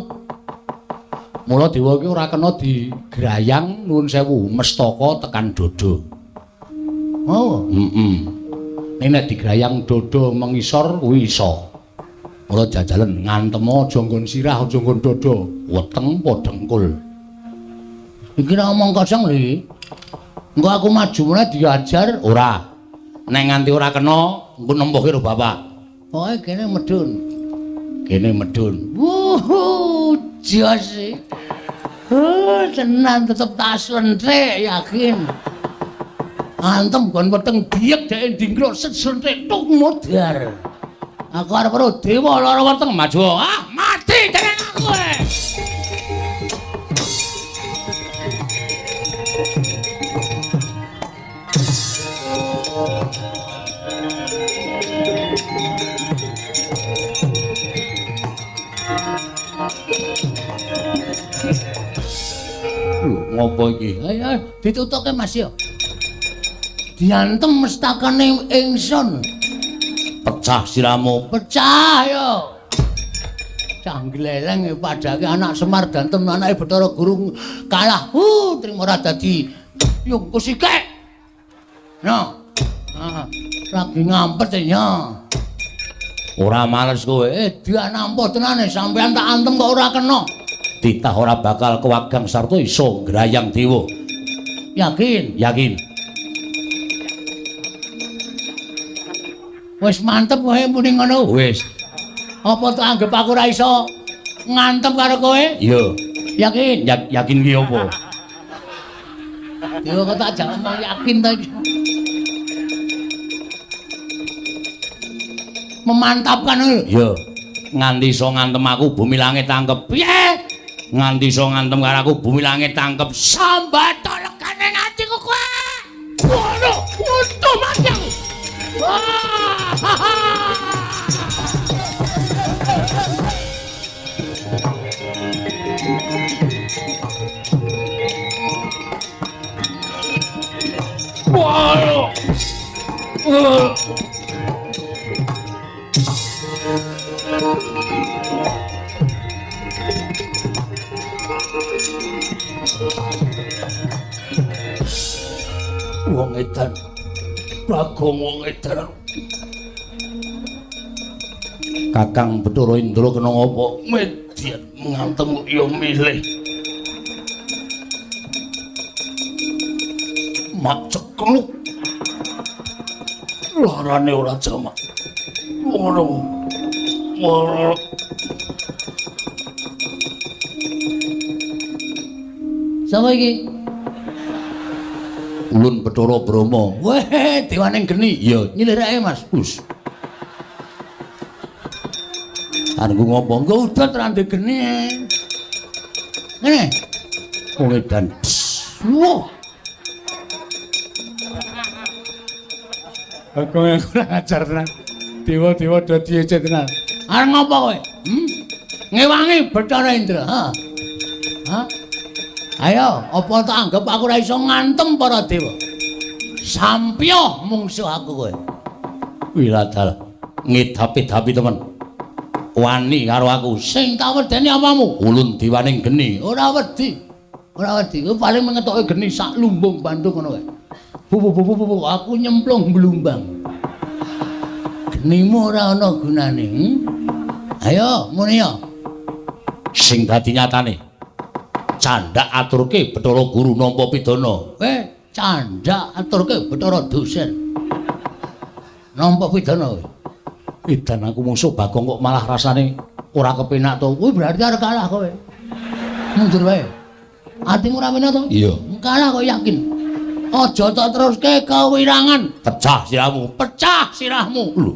Mula dewa iki ora kena digrayang nuwun sewu mestaka tekan dodo. Oh, heeh. Ning nek digrayang dodo mengisor kuwi iso. Mula jajalen ngantem aja nggon sirah, aja nggon dodo, weteng apa dengkul. Iki ora omong kosong lho iki. Engko aku maju meneh diajar ora. Nek nganti ora kena, engko nempuhke karo bapak. Pokoke kene medun. Kene medun. Wuh, jos. Tenan tetep tak slenthik yakin. Antem gon weteng biek dhek ndingkluk set slenthik tuk modar. Aku arep karo dewa lara weteng maju. Ah, mati. Wedi tenan aku. Ngopo iki? Ayo ditutuke Mas yo. Diantem mestakane ingsun. Pecah siramu, pecah yo. Cah gleleng padake anak Semar dantem anake Bathara Guru kalah. Trimo ora dadi yung kusike. No. Lagi ngampet ya. Ora males kowe. Dia nampa tenane sampean tak antem kok ora kena. Titah ora bakal kewagang sarta iso ngrayang dewa. Yakin? Yakin. Wis mantep kowe muni ngono. Wis. Apa tak anggap aku ora iso ngantem karo kowe? Iya. Yakin? Yakin ki apa? Dewa kok tak jak ngomong yakin ta iki. Memantapkan lho. Iya. Nganti iso ngantem aku bumi langit tangkep. Piye? Nganti iso ngantem karo aku bumi langit tangkep. Sambato legane atiku kowe. Ngono, untu mati aku. Wah. Wong edan. Bagong wong edan. Kakang Bathara Indra kena ngopo? Median ngantem ya milih. Mak cekluk. Larane ora jamak. Ngono. Ngono. Sapa iki? Ulun Bathara Brahma. Weh, dewaning geni. Iya, nyilirake Mas. Us. Arep ngopo? Engko udat ra ndek geni. Ngene. Wong edan. Wah. Aku kurang ajar tenan. Dewa-dewa do diece tenan. Arep ngopo kowe? Ngewangi Bathara Indra, ha? Ha? Ayo, apa tak anggap aku ora iso ngantem para dewa? Sampyo mungsuh aku kowe. Wiladal ngedapi-dapi temen. Wani karo aku. Sing tak wedeni apamu? Ulun dewaning geni. Ora wedi. Ora wedi. Kowe paling mengetoke geni sak lumbung Bandung ngono kae. Bu bu bu bu aku nyemplung blumbang. Genimu ora ana gunane. Ayo, muni ya. Sing dadi nyatane. Candhak aturke Bathara Guru nampa pidana. Candhak aturke Bathara dosen. Nampa pidana kowe. Edan aku mungsuh Bagong kok malah rasane ora kepenak to. Kuwi berarti arep kalah kowe. Mundur wae. Atimu ora penak to? Iya. Kalah kok yakin. Aja tak teruske kewirangan. Pecah sirahmu, pecah sirahmu. Lho.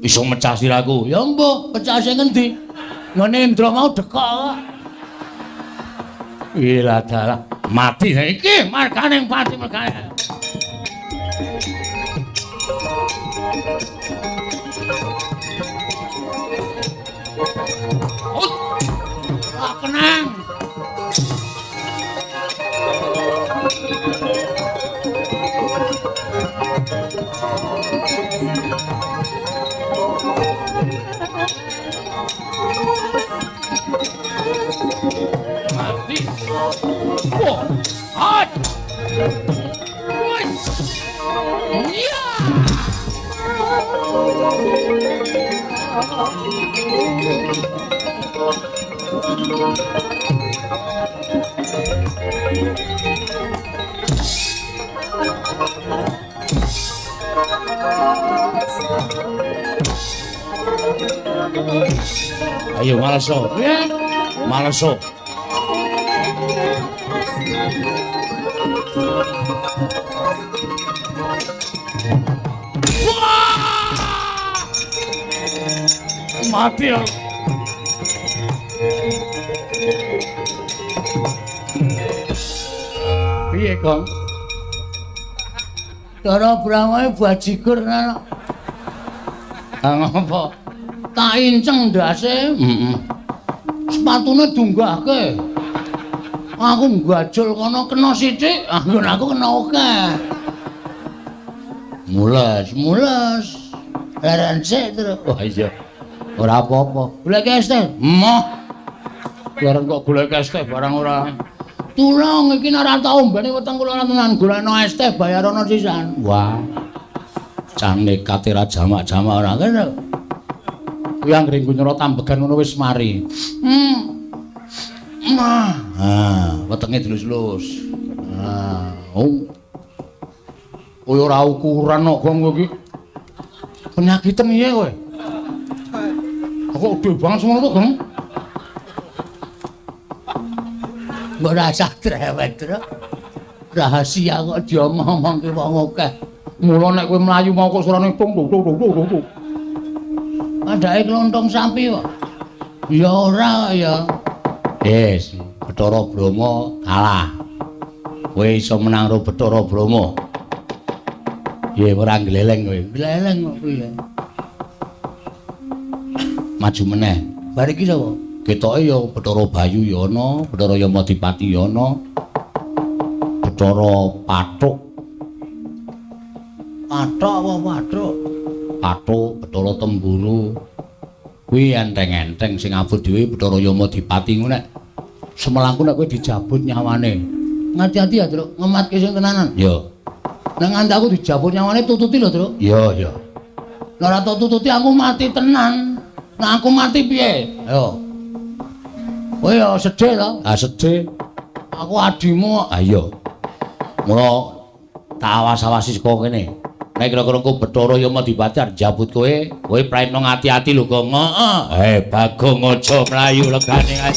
Iso mecah sirahku. Ya mbuh, pecah sing ngendi? Ngene Indra mau dekok kok. Ilah dalah, mati iki marganing pati mergane. Ora kenang. Mati. Oh. Hat. Ya. Ayo maleso. Maleso. Mati aku. Piye, Gong? Cara Brahma bajigur ana. Ha ngopo? Tak inceng ndase. Heeh. Sepatune dunggahke. Aku nggajul kono kena sithik, anggon aku kena akeh. Mules, mules. Leren sik, Tru. Wah iya. Ora apa-apa. Golek es teh. Emoh. Leren kok golek es teh barang ora. Tulung iki nek ora tau ombene weteng kula ora tenan golekno es teh bayarono sisan. Wah. Cah nekat ora jamak-jamak ora kene. Kuwi anggere nggo nyerot ambegan ngono wis mari. Mah. Ah, wetenge dilus-lus. Ah, oh. Kowe ora ukuran kok Gong kowe iki. Penyakiten piye kowe? Aku gede banget semono to, Gong. Mbok rasah drewet, Tru. Rahasia kok diomong-omongke wong akeh. Mula nek kowe mlayu mau kok suarane tung tung tung tung tung. Padake klontong sapi kok. Ya ora ya. Wis, Bathara Brahma kalah. Kowe iso menang karo Bathara Brahma. Piye ora gleleng kowe? Gleleng kok piye? Maju meneh. Bar iki sapa? Ketoke ya Bathara Bayu ya ana, Bathara Yamadipati ya ana. Bathara Pathuk. Pathuk apa Pathuk? Pathuk, Bathara Temburu. Kuwi enteng-enteng sing abot dhewe Bathara Yamadipati ngono nek semelangku nek kowe dijabut nyawane. Ngati-ati ya, Truk, ngematke sing tenanan. Ya. Nek nganti aku dijabut nyawane tututi lho, Truk. Iya, iya. Nek ora tok tututi aku mati tenan. Nek aku mati piye? Ayo. Kowe ya sedih to? Ah sedih. Aku adimu. Ah iya. Mula tak awas-awasi saka kene. Nek kira-kira engko Bathara Yamadipati arep njabut kowe, kowe praitno ngati-ati lho, Gong. Heeh. Eh, Bagong aja mlayu legane kae.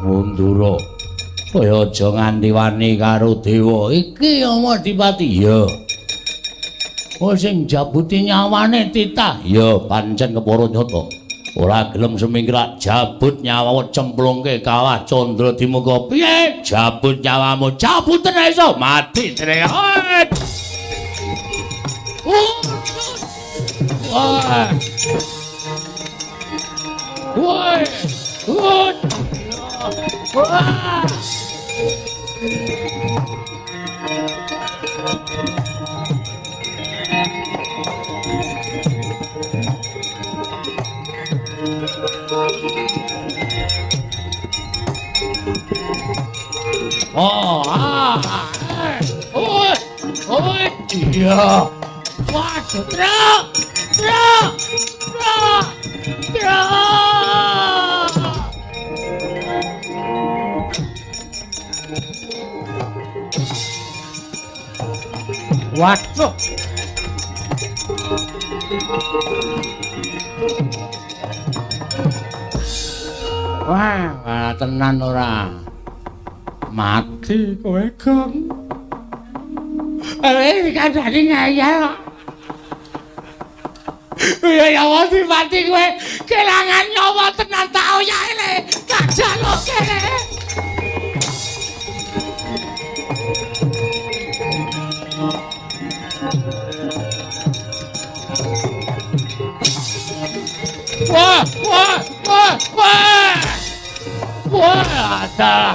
Mundura. Kowe aja nganti wani karo dewa iki Yamadipati. Iya. Kowe sing njabuti nyawane titah. Iya, pancen kepara nyata. Ora gelem semingkrak jabut nyawa cemplungke kawah Candra Dimuka. Piye? Jabut nyawamu, jabuten iso mati jenenge. Wah. Wah. Wah. Wah. Oh, ah, oh, oh, iya. Waduh, truk, truk, truk, truk. Waduh. Wah, wah tenan ora. Mati kowe, Gong. Eh, dikandani ngeyel kok. Ya ya mati mati kowe kelangan nyawa tenan tak oyahe le. Tak jaluke le. Wah, wah, wah, wah. Wah, ada.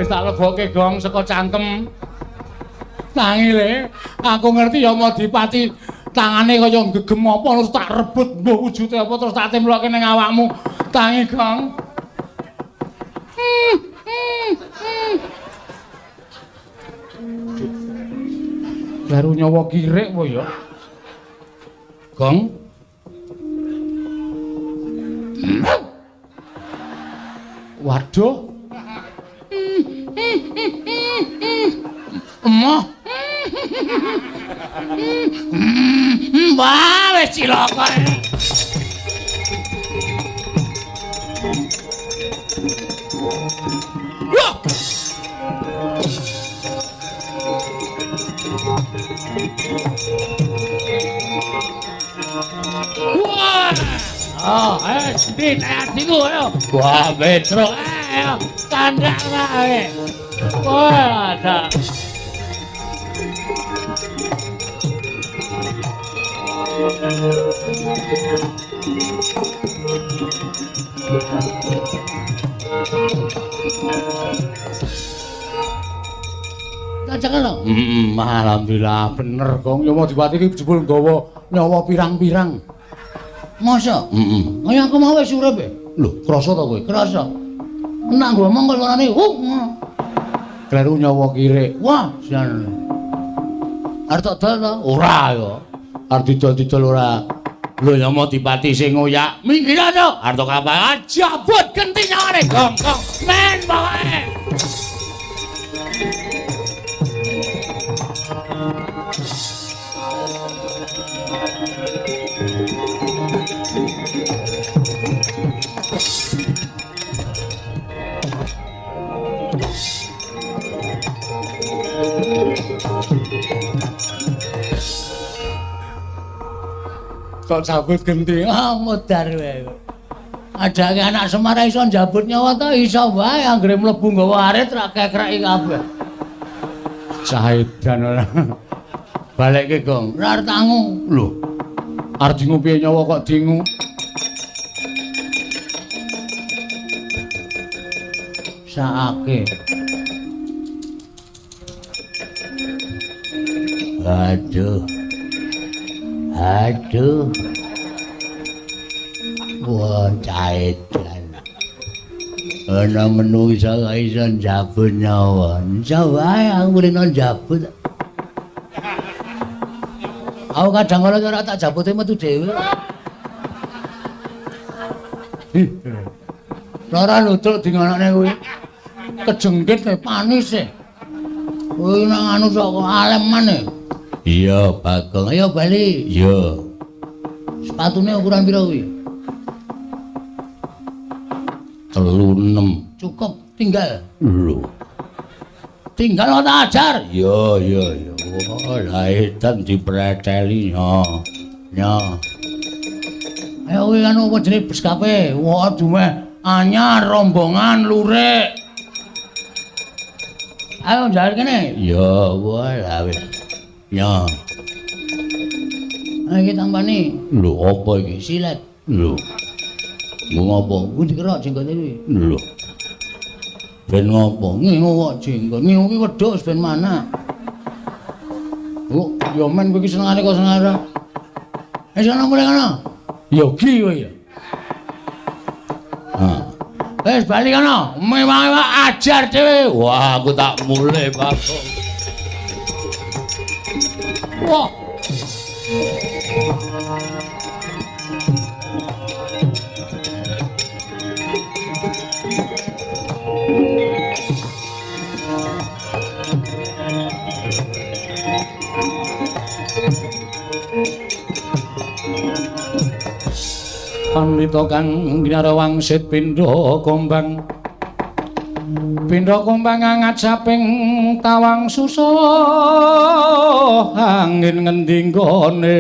Wis tak lebokke gong saka cangkem. Tangi le, aku ngerti ya Yamadipati tangane kaya gegem apa terus tak rebut mbuh wujude apa terus tak temploke ning awakmu. Tangi gong. Baru nyawa kirik apa ya? Gong. Waduh. Emoh. Wah, wis cilaka. Wah. Wah. Oh, ayo sini, atiku ayo. Wah, Petro, ayo kandhak wae. Wah, ada. Jangan lho. Alhamdulillah bener, Gong. Nyawa Dipati iki jebul nggawa nyawa pirang-pirang. Masa? Heeh. Kaya aku mau wis urip e. Lho, krasa ta kowe? Krasa. Nek ngomong kok suarane, Kleru nyawa kirik. Wah, jan. Arep tak dol ta? Ora ya. Arep didol-didol ora. Lho Nyawa Dipati sing ngoyak. Minggir to. Arep kapal jabut genti nyawane, Gong. Gong. Men pokoke. Kok cabut genti? Ah, modar wae. Adake anak Semar iso njabut nyawa ta iso wae anggere mlebu nggawa arit ra kekreki kabeh. Saedan ora. Balekke, Gong. Ora arep tangu. Lho. Arep dingu piye nyawa kok dingu? Saake. Aduh. Aduh. Wah, caedan. Ana menungsa kok iso njabut nyawa. Iso wae aku rene njabut. Aku kadang kala ora tak jabute metu dhewe. Ora ludruk dingonokne kuwi. Kejengkit panis e. Kuwi nang anu sok aleman e. Iya, Bagong. Ayo bali. Iya. Sepatune ukuran pira kuwi? 36. Cukup, tinggal. Lho. Tinggal tak ajar. Iya, iya, iya. Oh, lah edan dipreteli ya. Ya. Ayo kuwi anu apa jenenge beskape? Wah, dumeh anyar rombongan lurik. Ayo njaluk kene. Iya, wah lah wis. Ya. Ayo iki tampani. Lho, apa iki? Silet. Lho. Nggo ngopo? Kuwi dikerok jenggote kuwi. Lho. Ben ngopo? Ngingu kok jenggot. Ngingu ki wedhus ben mana? Oh, ya men kowe iki senengane kok seneng ora. Eh, sono mulih kono. Yogi kowe ya. Ha. Wis bali kono. Mewah-mewah ajar dhewe. Wah, aku tak mulih, Bagong. Wah. Pandita kang ginara wangsit pindha kombang. Pindha kombang ngajaping tawang susuh angin ngendi nggone.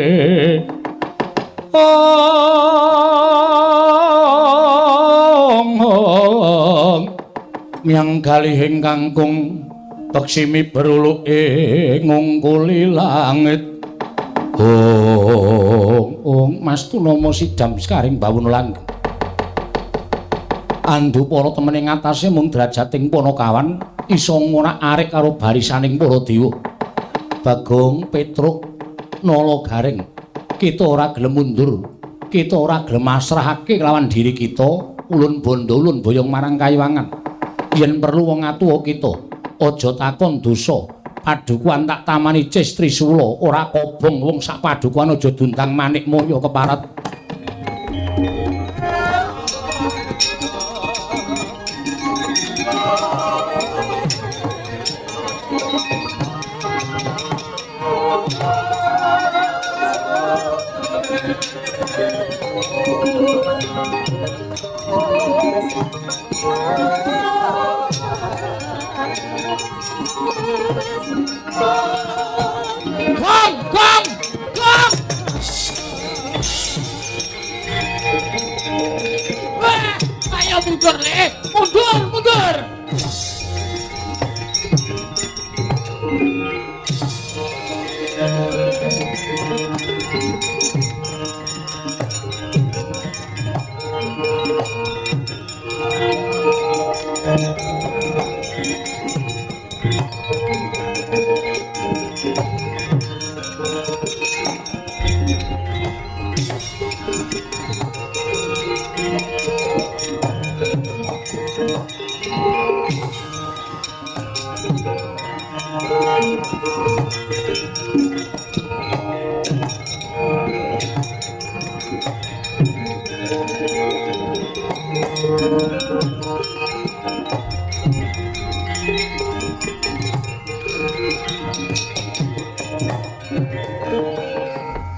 Ong miyang galihing kangkung peksimi beruluke ngungkuli langit. Ong ong Mas Tunama sidam sekaring bawono langgeng. Andu para temen ing atase mung drajating Panakawan iso ngorak-arik karo barisaning para dewa. Bagong, Petruk, Nala Gareng, kita ora gelem mundur, kita ora gelem masrahake kelawan diri kita, ulun bondo ulun boyong marang kayiwangan. Yen perlu wong atuwa kita, aja takon dosa. Padukuhan tak tamani Cis Trisula, ora kobong wong sak padukuhan aja dundang manik moyo keparat. Gong, gong, gong. Wah, ayo mundur le, mundur, mundur.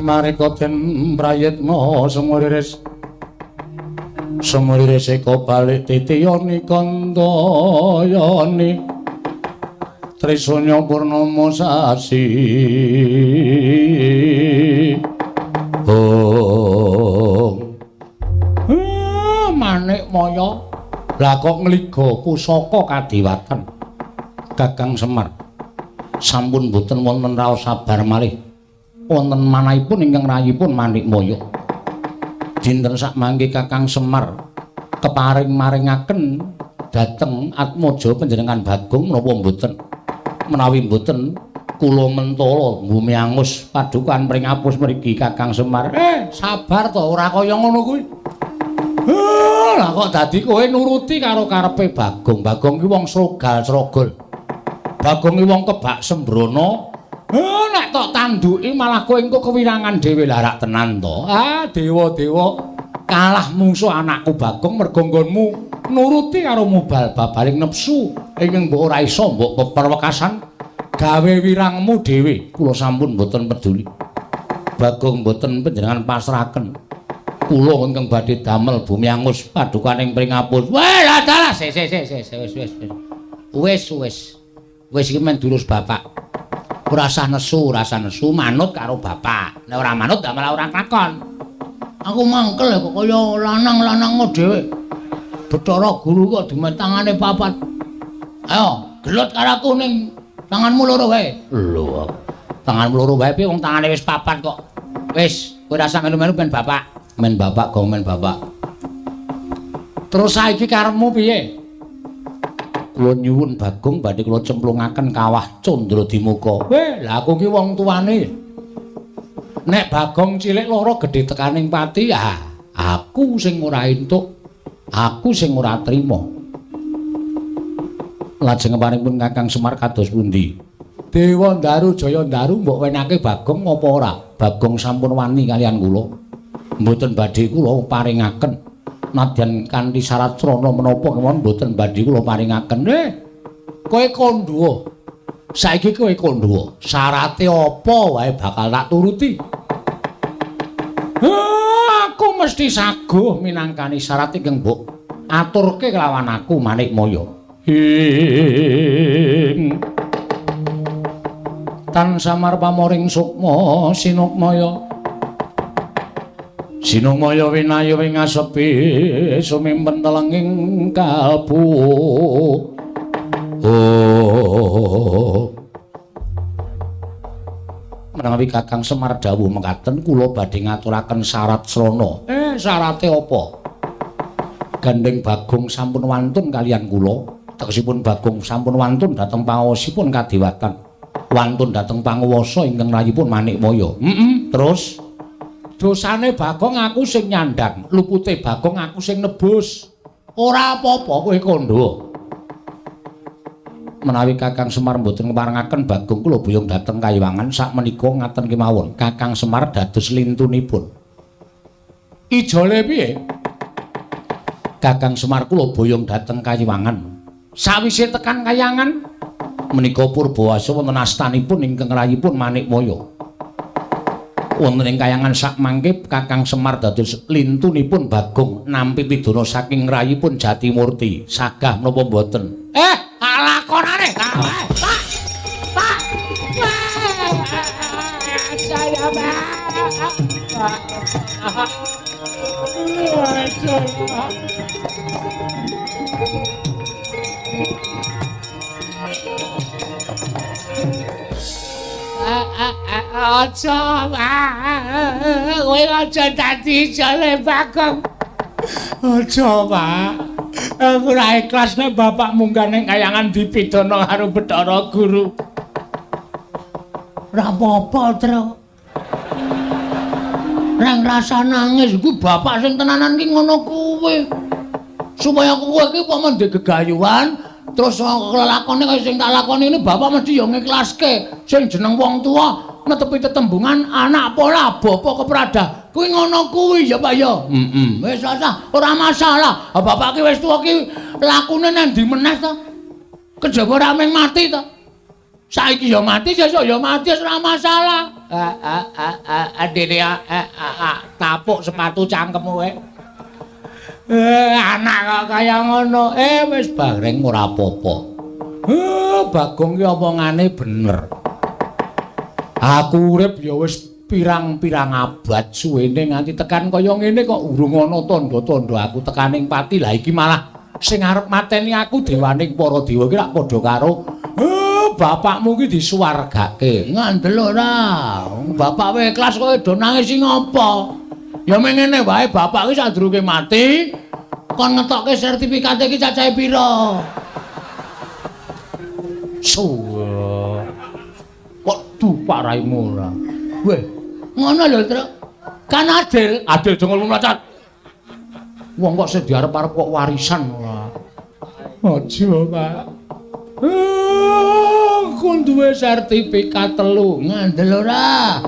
Marika den prayitna sumuriris sumuriris eka balik titiyani kandayani Trisanya purnama sasi. Oh. Manik Maya. Lah kok ngliga pusaka kadiwatan Kakang Semar. Sampun boten wonten raos sabar malih. Wonten manahipun ingkang rayipun Manik Maya. Dinten sakmangke Kakang Semar keparing maringaken dhateng Atmaja panjenengan Bagong menapa mboten? Menawi mboten kula mentala bumi angus padukan pringapus mriki Kakang Semar. Sabar to, ora kaya ngono kuwi. Lah kok dadi kowe nuruti karo karepe Bagong. Bagong ki wong srogal-srogol. Bagong ki wong kebak sembrono. Nek tok tanduki malah kowe engko kewirangan dhewe. Lah rak tenan to. Ah, dewa-dewa kalah mungsuh anakku Bagong mergo nggonmu nuruti karo mubal babaling nepsu ingkang mbok ora iso mbok peperwekasan gawe wirangmu dhewe. Kula sampun mboten peduli. Bagong mboten panjenengan pasrahaken. Kula ingkang badhe damel bumi angus padukaning pringapus. Wah, lah dalah sik sik sik sik wis wis. Wis wis. Wis iki men durus bapak. Ora usah nesu, ora usah nesu, manut karo bapak. Nek ora manut malah ora kelakon. Aku mangkel kok kaya lanang-lanang dhewe. Bathara guru kok dumen tangane papat. Ayo, gelut karo aku ning tanganmu loro wae. Lho, tanganmu loro wae piye wong tangane wis papat kok. Wis, kowe ora usah melu-melu ben bapak. Men bapak gong men bapak. Terus saiki karepmu piye? Kula nyuwun Bagong badhe kula cemplungaken kawah Candradimuka. Weh, lah aku ki wong tuane. Nek Bagong cilik lara gedhe tekaning pati, ah, aku sing ora entuk. Aku sing ora trima. Lajeng paringipun Kakang Semar kados pundi? Dewa Ndaru Jaya Ndaru mbok wenake Bagong apa ora? Bagong sampun wani kalian kula. Mboten badhe kula paringaken. Nadyan kanthi syarat srana menapa kemawon mboten badhe kula paringaken. Kowe kandha. Saiki kowe kandha. Syarate apa wae bakal tak turuti. Aku mesti saguh minangkani syarat ingkang mbok aturke kelawan aku Manik Maya. Tan samar pamoring sukma sinukmaya. Sinukmaya winayu ing asepi sumimpen telenging kalbu. Oh. Menawi Kakang Semar dawuh mekaten kula badhe ngaturaken syarat srana. Syarate apa? Gandeng Bagong sampun wantun kalian kula. Tegesipun Bagong sampun wantun dhateng pangaosipun kadewatan. Wantun dhateng panguwasa ingkang rayipun Manik Maya. Terus dosane Bagong aku sing nyandhang, lupute Bagong aku sing nebus. Ora apa-apa kowe kandha. Menawi Kakang Semar mboten ngeparengaken Bagong kula boyong dhateng Kayiwangan sakmenika ngaten kemawon. Kakang Semar dados lintunipun. Ijole piye? Kakang Semar kula boyong dhateng Kayiwangan. Sawise tekan Kayangan menika Purbawasa wonten astanipun ingkang rayipun Manik Maya. Wonten ing kayangan sakmangke Kakang Semar dados lintunipun Bagong nampi pidana saking rayipun Jatimurti. Sagah menapa mboten? Lakonane. Pak. Pak. Saya Pak. Aja, Pak. Kowe aja dadi jale Bagong. Aja, Pak. Aku ora ikhlas nek bapak munggah ning kayangan dipidana karo Bathara Guru. Ora apa-apa, Tru. Reng rasa nangis kuwi bapak sing tenanan ki ngono kuwi. Supaya kowe iki upama ndek gegayuhan terus lelakone kaya sing tak lakoni ini bapak mesti ya ngiklaske. Sing jeneng wong tuwa netepi tetembungan anak pola bapa kepradah. Kuwi ngono kuwi ya Pak ya. Heeh. Wis ora masalah. Bapak ki wis tuwa ki lakune nang ndi meneh to? Kejaba ora mung mati to. Saiki ya mati, sesuk ya mati, ora masalah. Dene tapuk sepatu cangkemmu kowe. Anak kok kaya ngono. Wis bareng ora apa-apa. Bagong ki omongane bener. Aku urip ya wis pirang-pirang abad suwene nganti tekan kaya ngene kok urung ana tandha-tandha aku tekaning pati. Lah iki malah sing arep mateni aku dewaning para dewa iki lak padha karo bapakmu iki disuwargake. Ngandel ora? Bapak wae ikhlas kowe do nangis sing apa? Ya meng ngene wae bapak iki sadurunge mati kon ngetokke sertifikate iki cacahe pira? Suwe. Kok dupak raimu ora? Weh, ngono lho, Truk. Kan adil, adil jengol mlacat. Wong kok sing diarep-arep kok warisan ora. Aja, Pak. Aku duwe sertifikat 3. Ngandel ora?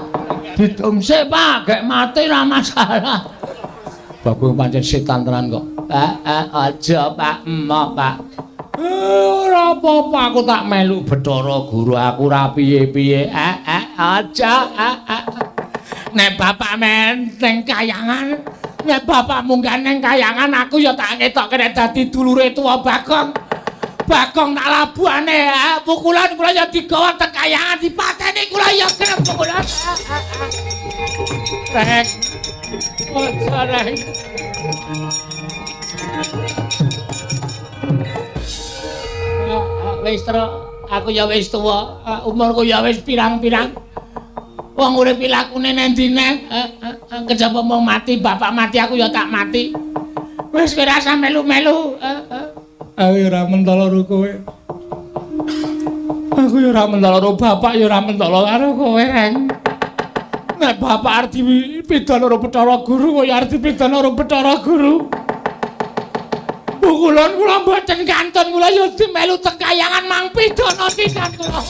Didum sik, Pak, gek mati ora masalah. Bagong pancen setan tenan kok. Aja, Pak, emoh, Pak. Ora apa-apa aku tak melu Bathara Guru aku ora piye-piye. Aja. Nek bapak men ning kayangan, nek bapak munggah ning kayangan aku ya tak ngetokke nek dadi dulure tuwa Bagong. Bagong tak labuhane, pukulan kula ya digawa teng kayangan dipateni kula ya kerep pukulan. Rek. Aja rek. Wis Truk, aku ya wis tuwa, umurku ya wis pirang-pirang. Wong urip lakune nang ndi neh? Kejaba mung mati, bapak mati aku ya tak mati. Wis kowe rasa melu-melu. Aku ya ora mentolo karo kowe. Aku ya ora mentolo karo bapak ya ora mentolo karo kowe, Reng. Nek bapak arep dipidana karo Bathara Guru, kowe arep dipidana karo Bathara Guru. Pukulan kula mboten kantun kula ya dimelu teng kayangan mang pidana pisan kula.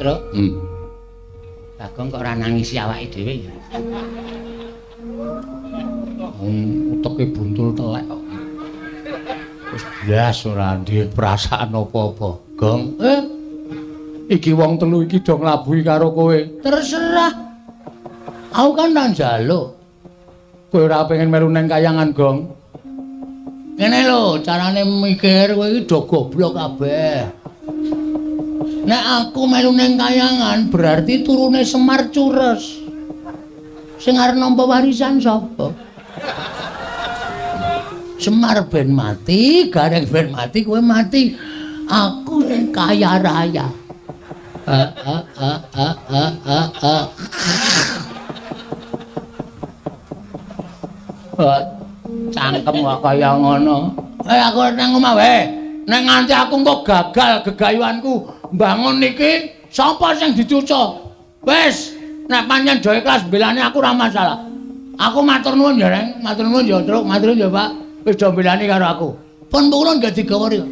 Truk. Bagong kok ora nangisi awake dhewe ya. Uteke buntul telek kok. Wis blas ora duwe perasaan apa-apa. Gong. Iki wong telu iki do nglabuhi karo kowe. Terserah. Aku kan nang njaluk. Kowe ora pengen melu nang kayangan, Gong. Ngene lho, carane mikir kowe iki do goblok kabeh. Nek aku melu nang kayangan berarti turune Semar cures. Sing arep nampa warisan sapa? Semar ben mati, Gareng ben mati, kowe mati. Aku sing kaya raya. Cangkem kok kaya ngono. Aku nang omah wae. Nek nganti aku engko gagal gegayuhanku mbangun iki, sapa sing dicuca? Wis, nek pancen do ikhlas mbelani aku ora masalah. Aku matur nuwun ya, Reng. Matur nuwun ya, Truk. Matur nuwun ya, Pak. Wis do mbelani karo aku. Pun kula nggih digawa riyo.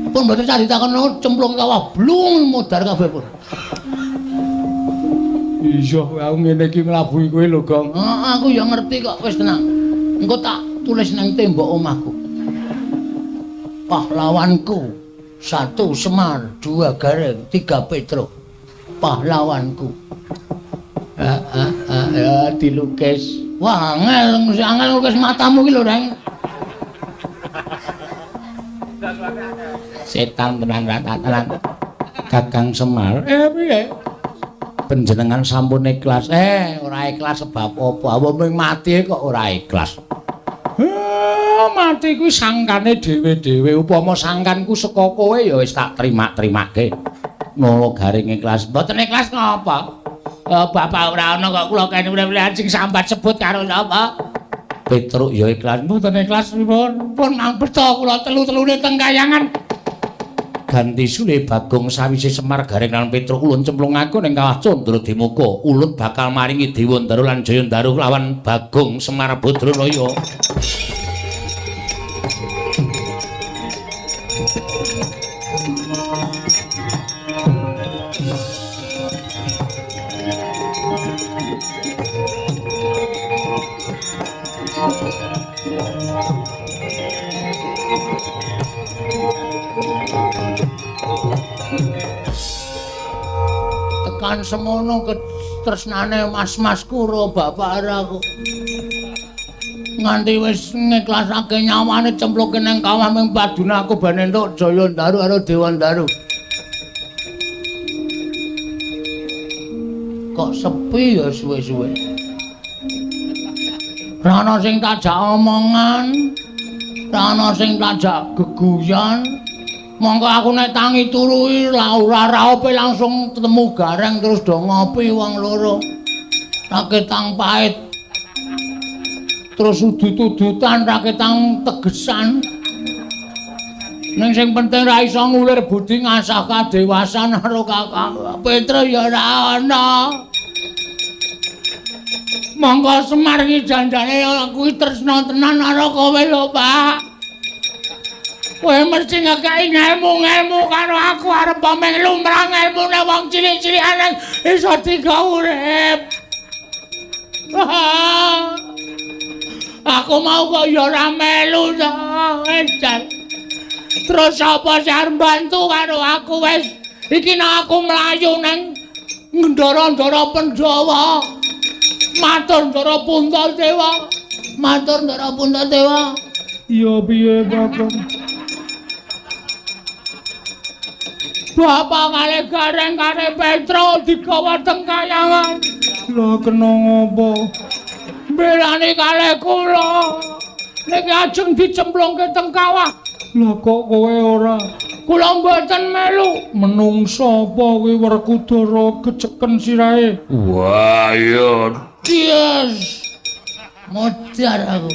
Pun mboten sah ditakon cemplung kawah blung modar kabeh pun. Iya, aku ngene iki nglabuhi kowe lho, Gong. Heeh, aku ya ngerti kok, wis tenang. Engko tak Tulis nang tembok omahku. Pahlawanku 1 Semar, 2 Gareng, 3 Petruk. Pahlawanku. Ya dilukis. Wah, angel, angel nglukis matamu ki lho, Reng. Setan tenan tenan. Kakang Semar, piye? Panjenengan sampun ikhlas. Ora ikhlas sebab apa? Wong ming mati kok ora ikhlas. Mati kuwi sangkane dhewe-dhewe. Upama sangkanku saka kowe ya wis tak terima-terimake. Ngono garing ikhlas. Mboten ikhlas ngapa? Bapak ora ana kok kula kene urip sing sambat sebut karo sapa? Petruk ya ikhlas. Mboten ikhlas pripun? Pun mangbeto kula telu-telune teng kayangan. Ganti sule Bagong sawise Semar Gareng lan Petruk ulun cemplungake ning kawah Candradimuka. Ulun bakal maringi Dewa Ndaru lan Jaya Ndaru lawan Bagong Semar Badranaya. Tekan semono ketresnane mas-masku ro bapak aku. Nganti wis ngiklasake nyawane cempluke nang kawah ming padune aku ben entuk Jaya Ndaru karo Dewa Ndaru. Kok sepi ya suwe-suwe. Ra ana sing tajak omongan, ra ana sing tajak geguyon. Mongko aku nek tangi turu iki ora raope langsung ketemu Gareng terus do ngopi wong loro. Raketang pahit. Terus udut-udutan raketang tegesan. Ning sing penting ra iso ngulir budi ngasah kadewasan karo Kakang Petruk ya ora ana. Monggo Semar iki janjane aku tresna tenan karo kowe lho, Pak. Kowe mesti ngekeki ngelmu-ngelmu karo aku arep pameng lumrah ngelmune wong cilik-cilikan iso digawe urip. Aku mau kok ya ora melu to, edan. Terus sapa sing arep bantu karo aku wis? Iki nek aku mlayu nang ndara-ndara Pandhawa. Matur Ndara Puntadewa. Matur Ndara Puntadewa. Ya piye, Bapak? Bapak kali Gareng kali Petro digawa teng kayangan. Lah kena ngopo? Belani kali kula. Niki ajeng dicemplungke teng kawah. Lah kok kowe ora? Kula mboten melu. Menungsa apa kuwi Werkudara geceken sirahe? Wah, iya. Yes. Modar aku.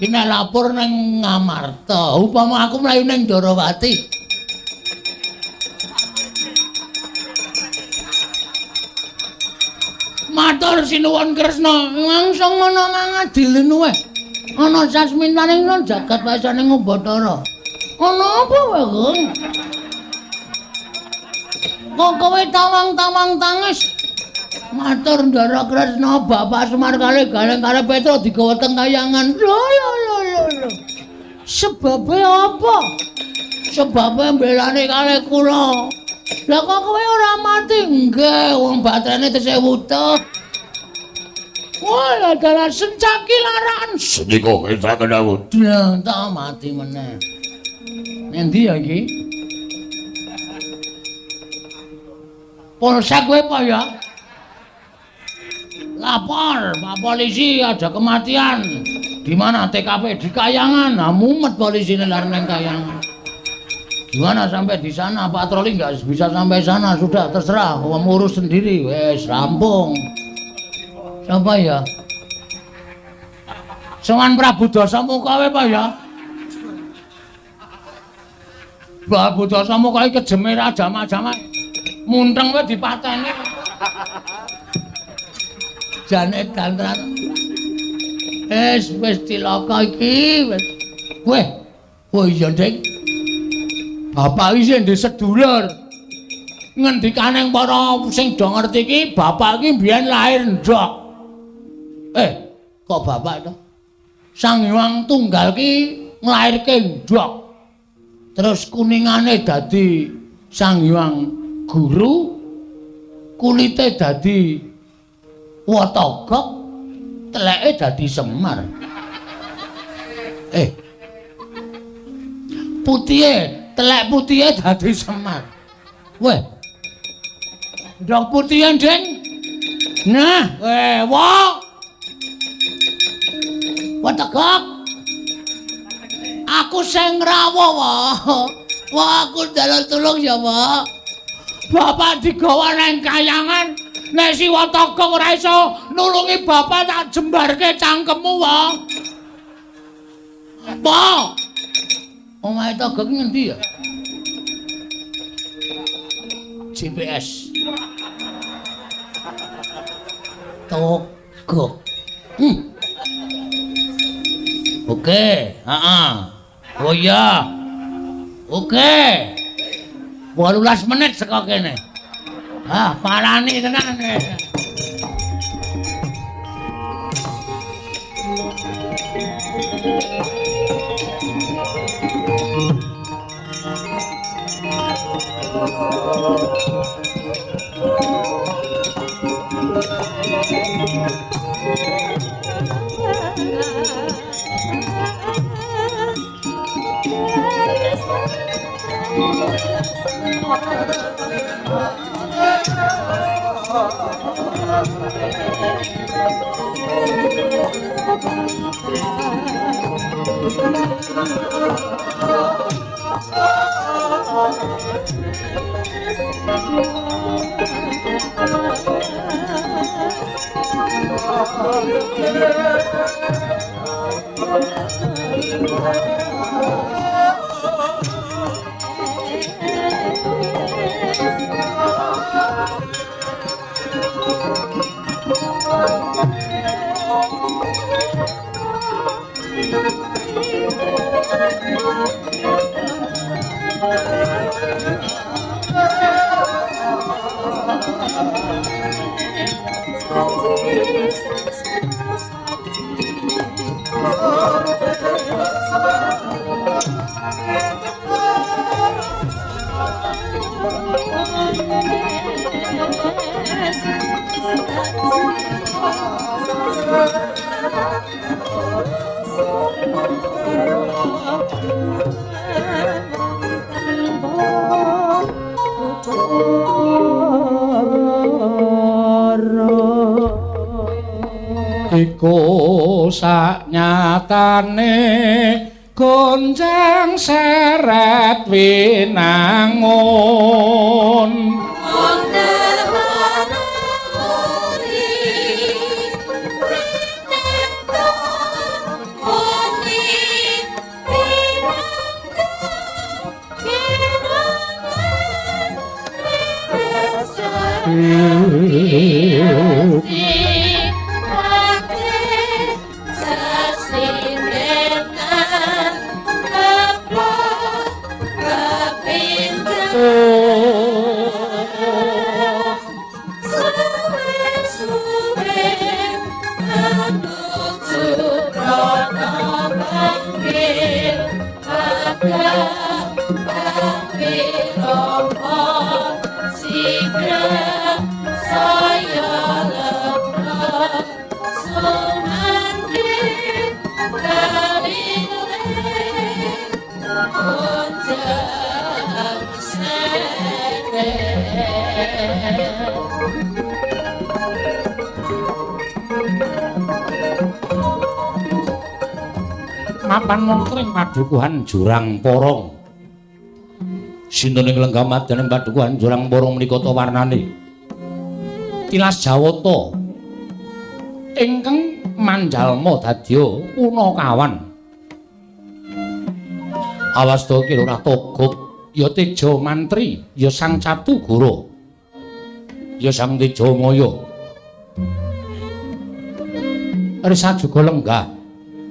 Iki nek lapor nang Ngamarta, upama aku mlayu nang Ndarawati. Matur sinuwun Kresna, langsung ana mangadilin wae. Ana sasmintane nang jagat wasane Bathara. Ana apa wae, Gong? Kok kowe tawang-tawang tangis? Matur Ndara Kresna, Bapak Semar kali Gareng kali Petro digawa teng kayangan. Lho lho lho lho. Sebabe apa? Sebabe mbelani kali kula. Lah kok kowe ora mati? Nggih, wong baterene tesih wutuh. Wah, lah dalah sencaki laran. Sendika ngentraken aku. Lah tak mati meneh. Endi ya iki? Polsek kowe apa ya? Lapor, Pak Polisi ada kematian. Di mana TKP? Di Kayangan. Nah, mumet polisine lar nang Kayangan. Gimana sampai di sana? Patroli nggak bisa sampai sana, sudah terserah, kamu urus sendiri. Wes rampung. Siapa ya? Sowan Prabu Dasamuka kowe apa ya? Prabu Dasamuka iki kejeme ra jamak-jamak. Munteng kowe dipateni. Jane tenan. Wes wis cilaka iki wis. Weh. Oh iya, Dik. Bapak iki sing ndek sedulur. Ngendikane para sing do ngerti iki, bapak iki mbiyen lahir ndok. Kok bapak to? Sang Hyang Tunggal ki nglairke ndhok. Terus kuningane dadi Sang Hyang Guru, kulite dadi Watagok, teleke dadi Semar. Putihe, telek putihe dadi Semar. Weh. Ndhok putihe, Ding. Nah, weh, wah. Watagok. Aku sing ngrawuh, wah. Wah, aku njaluk tulung ya, Pak. Bapak digawa nang kayangan. Nek si Watagok ora iso nulungi bapak tak jembarke cangkemmu, wah. Pak. Omahe Togok ngendi ya? GPS. Togok. Oke, heeh. Oh iya. Oke. 18 menit saka kene. Ah, parani tenan. Iku saknyatane gonjang seret winangun. Mapan wonten ing padukuhan Jurang Porong. Sinten ing lenggah madyaning padukuhan Jurang Porong menika ta warnane tilas Jawata ingkang manjalma dadya punakawan. Awasta Ki Lurah Togog ya Teja Mantri ya Sang Catugara ya Sang Tejamaya. Risa juga lenggah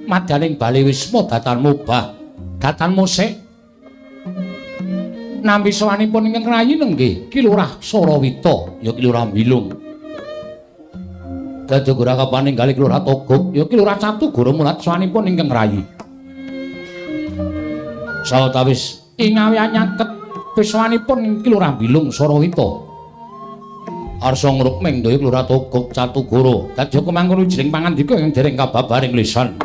madyaning bale wisma datan mubah datan musik nampi sowanipun ingkang rayi nenggih Ki Lurah Sarawita ya Ki Lurah Bilung. Dadi ora kapaninggali Ki Lurah Togog, ya Ki Lurah Catugara mulat swanipun ingkang rayi. Sawetawis ing awiyan nyaket piswanipun Ki Lurah Bilung Sarawita. Arsa ngrukming daya Ki Lurah Togog Catugara. Dadi kemangkono jring pangandika ingkang dereng kababaring lisan.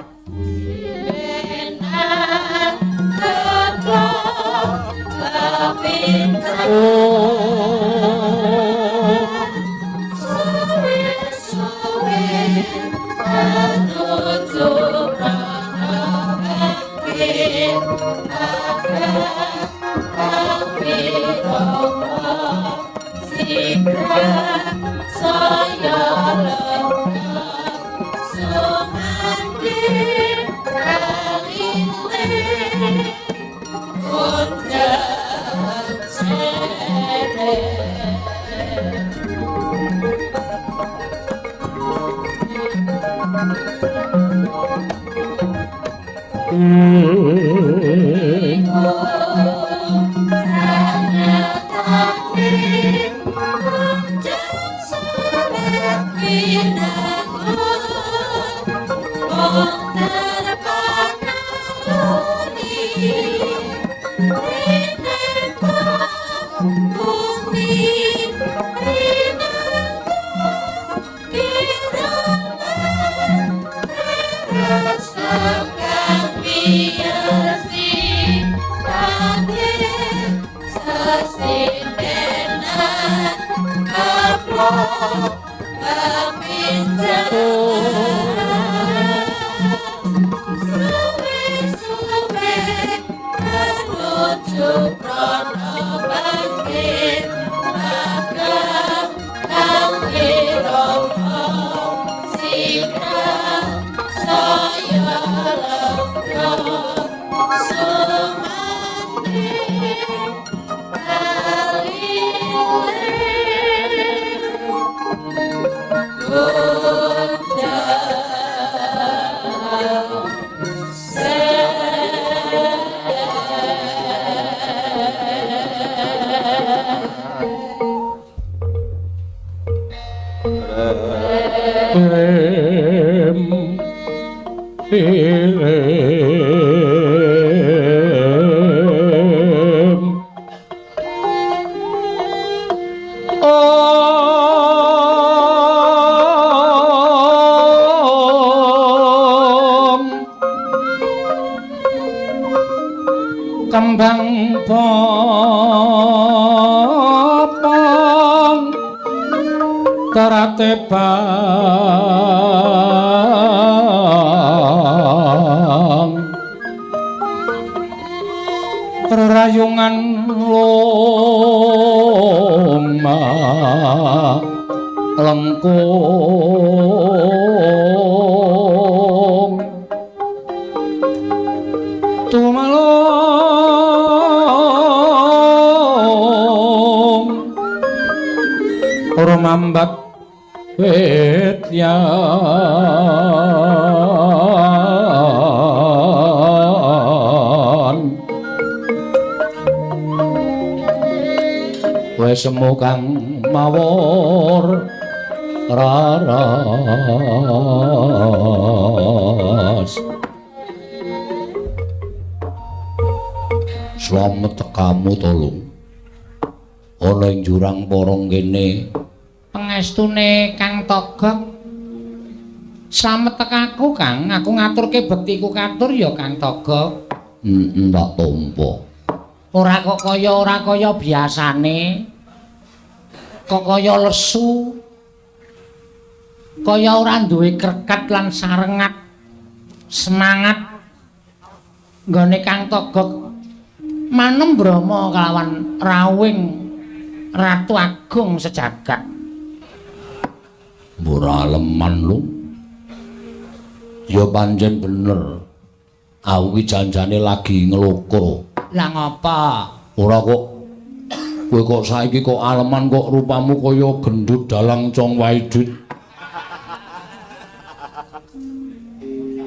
Kembang popong terate bang rerayungan loma lengkung tumalung rumambat wit yan wis semu kang mawur raras. Slamet tekamu tolong ana ing jurang porong kene. Pangestune Kang Togog. Slamet tekaku Kang, aku ngaturke bektiku katur ya Kang Togog. Tak tampa. Ora kok kaya ora kaya biasane. Kok kaya lesu. Kaya ora duwe krekat lan sarengat semangat nggone Kang Togog manem brama kelawan rawuhing Ratu Agung sejagat. Ora leman lu. Ya pancen bener. Aku iki janjane lagi nglokro. Lah ngapa? Ora kok kowe kok saiki kok aleman kok rupamu kaya gendut dalang Cong Waidit.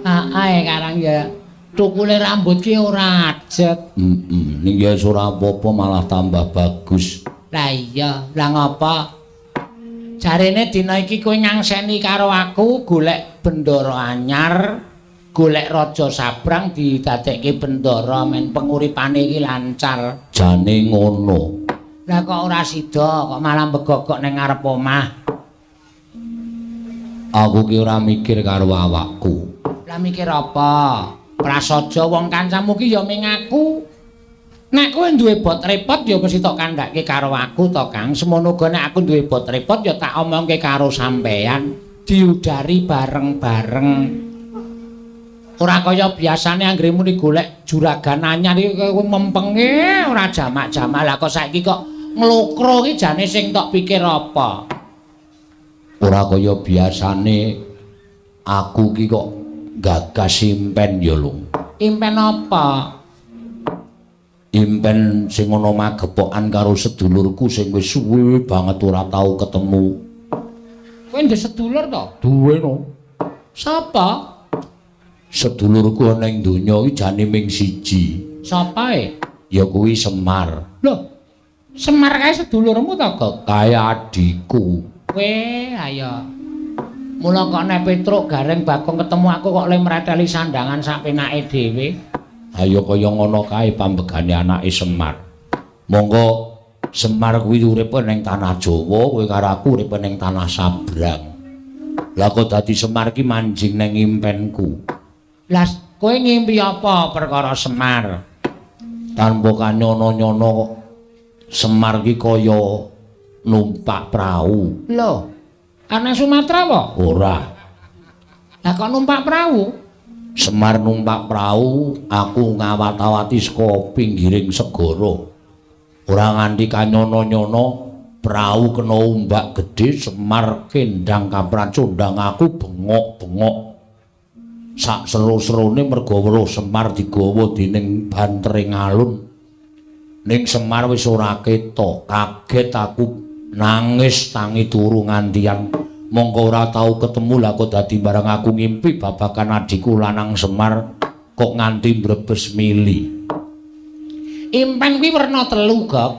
Ae karang ya tukule rambut ki ora ajet. Heeh, ning ya ora apa-apa malah tambah bagus. Lah iya, lah ngapa? Jarene dina iki kowe ngangseni karo aku golek bendara anyar, golek raja sabrang didadekke bendara men penguripane iki lancar. Jane ngono. Lah kok ora sida, kok malah begogok ning ngarep omah. Aku ki ora mikir karo awakku. Lah mikir apa? Prasaja wong kancamu ki ya ming aku. Nek kowe duwe bot repot ya mesti tok kandhake karo aku to, Kang. Semono uga nek aku duwe bot repot ya tak omongke karo sampeyan, diudari bareng-bareng. Ora kaya biasane anggere muni golek juragan anyar iki kowe mempenge ora jamak-jamak. Lah kok saiki kok nglokro iki jane sing tok pikir apa? Ora kaya biasane aku ki kok gagas impen ya, Lung. Impen apa? Impen sing ana magepokan karo sedulurku sing wis suwe banget ora tau ketemu. Kowe ndek sedulur to? Duwe no. Sapa? Sedulurku ana ing donya iki jane ming siji. Sapa e? Ya kuwi Semar. Loh. Semar kae sedulurmu to, Gok? Kae adhiku. Kowe ayo. Mula kok nek Petruk Gareng Bagong ketemu aku kok le mreteli sandangan sak penake dhewe. Ayo kaya ngono kae pambegane anake Semar. Monggo Semar kuwi uripe ning tanah Jawa, kowe karo aku uripe ning tanah Sabrang. Lah kok dadi Semar ki manjing ning impenku. Lah kowe ngimpi apa perkara Semar? Tanpa kanyono-nyono kok Semar ki kaya numpak prau. Lho, ana Sumatera apa? Ora. Lah kok numpak prau? Semar numpak prau, aku ngawat-awati saka pinggiring segara. Ora nganti kanyono-nyono, prau kena ombak gedhe, Semar kendang kapracondang aku bengok-bengok. Sak seru-serune merga weruh Semar digawa dening bantering alun. Ning Semar wis ora ketok, kaget aku nangis tangi turu ngantian. Mongko ora tau ketemu. Lah kok dadi barang aku ngimpi babagan adhiku lanang Semar kok nganti mbrebes mili. Impen kuwi werna telu, Gok.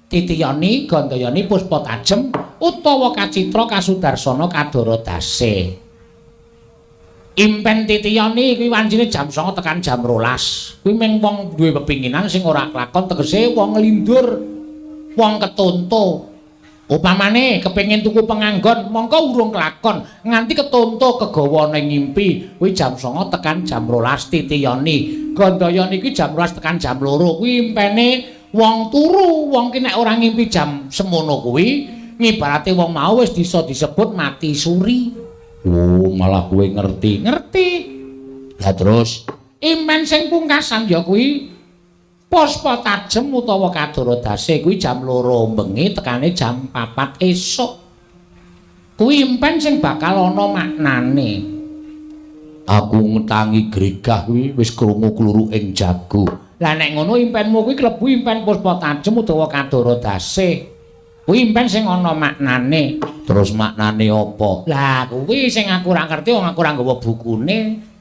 Titiyani, Gandayani, Puspa Tajem utawa Kacitra Kasudarsana Kadara Dase. Impen titiyani kuwi wancine jam 09.00 tekan jam 12. Kuwi mung wong duwe pepinginan sing ora klakon, tegese wong nglindur, wong ketonto. Upamane kepengin tuku penganggon, mongko urung kelakon nganti ketonto kegawa ning ngimpi. Kuwi jam 09.00 tekan jam 12 titiyani. Gandayani kuwi jam 12 tekan jam 2 kuwi impene wong turu. Wong ki nek ora ngimpi jam semono kuwi ngibarate wong mau wis bisa disebut mati suri. Oh, malah kowe ngerti. Ngerti. Lah terus impen sing pungkasan ya kuwi Puspa Tajem utawa Kadara Dase kuwi jam 2 bengi tekane jam 4 esuk. Kuwi impen sing bakal ana maknane. Aku ngetangi gregah kuwi wis krungu kluruk ing jago. Lah nek ngono impenmu kuwi klebu impen Puspa Tajem utawa Kadara Dase. Kuwi impen sing ana maknane. Terus maknane apa? Lah kuwi sing aku ora ngerti, wong aku ora nggawa bukune.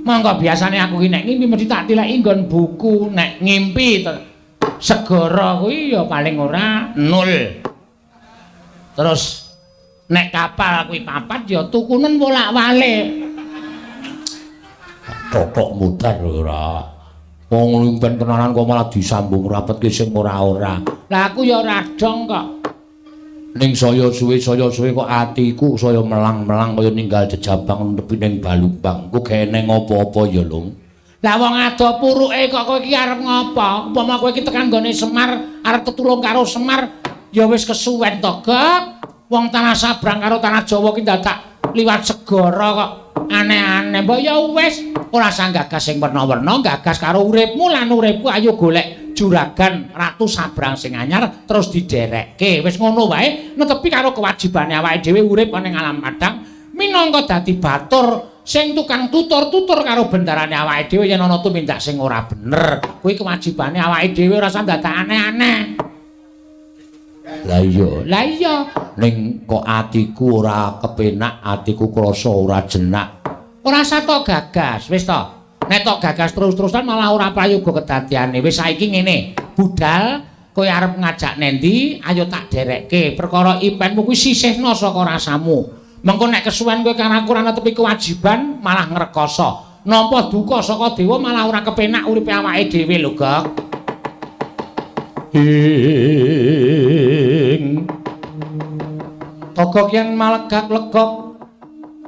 Monggo biasane aku ki nek ngimpi mesti tak tileki nggon buku. Nek ngimpi segara kuwi ya paling ora 0. Terus nek kapal kuwi 4 ya tukunen wolak-walik. Totok mutar ora. Wong impen tenanan kok malah disambung rapetke sing ora-ora. Lah aku ya ora dong kok. Ning saya suwe kok atiku saya melang-melang kaya ninggal jejabang nepi ning balumbang. Ku geneng apa-apa ya, Lung. Lah wong ado puruke kok kowe iki arep ngopo? Upama kowe iki tekan nggone Semar, arep tetulung karo Semar, ya wis kesuwen to, Gok. Wong tanah Sabrang karo tanah Jawa ki dadak liwat segara kok aneh-aneh. Mbok ya wis, ora usah gagas sing werna-werna, gagas karo uripmu lan uripku. Ayo golek juragan Ratu Sabrang sing anyar terus diderekke. Wis ngono wae, netepi karo kewajibane awake dhewe urip ana ing alam padang minangka dadi batur sing tukang tutur-tutur karo bendarane awake dhewe yen ana tumindak sing ora bener. Kuwi kewajibane awake dhewe, ora usah dadak aneh-aneh. Lah iya, lah iya. Ning kok atiku ora kepenak, atiku krasa ora jenak. Ora usah tok gagas, wis to. Nek tok gagas terus-terusan malah ora prayoga kedadiane. Wis saiki ngene, budal Kowe arep ngajak nendi, ayo tak derekke. Perkara impenmu kuwi sisihna saka rasamu. Mengko nek kesuwen kowe karo aku ora netepi kewajiban, malah ngrekoso. Nampa duka saka dewa malah ora kepenak uripe awake dhewe lho, Gok. Ing Togok yen malegak-legok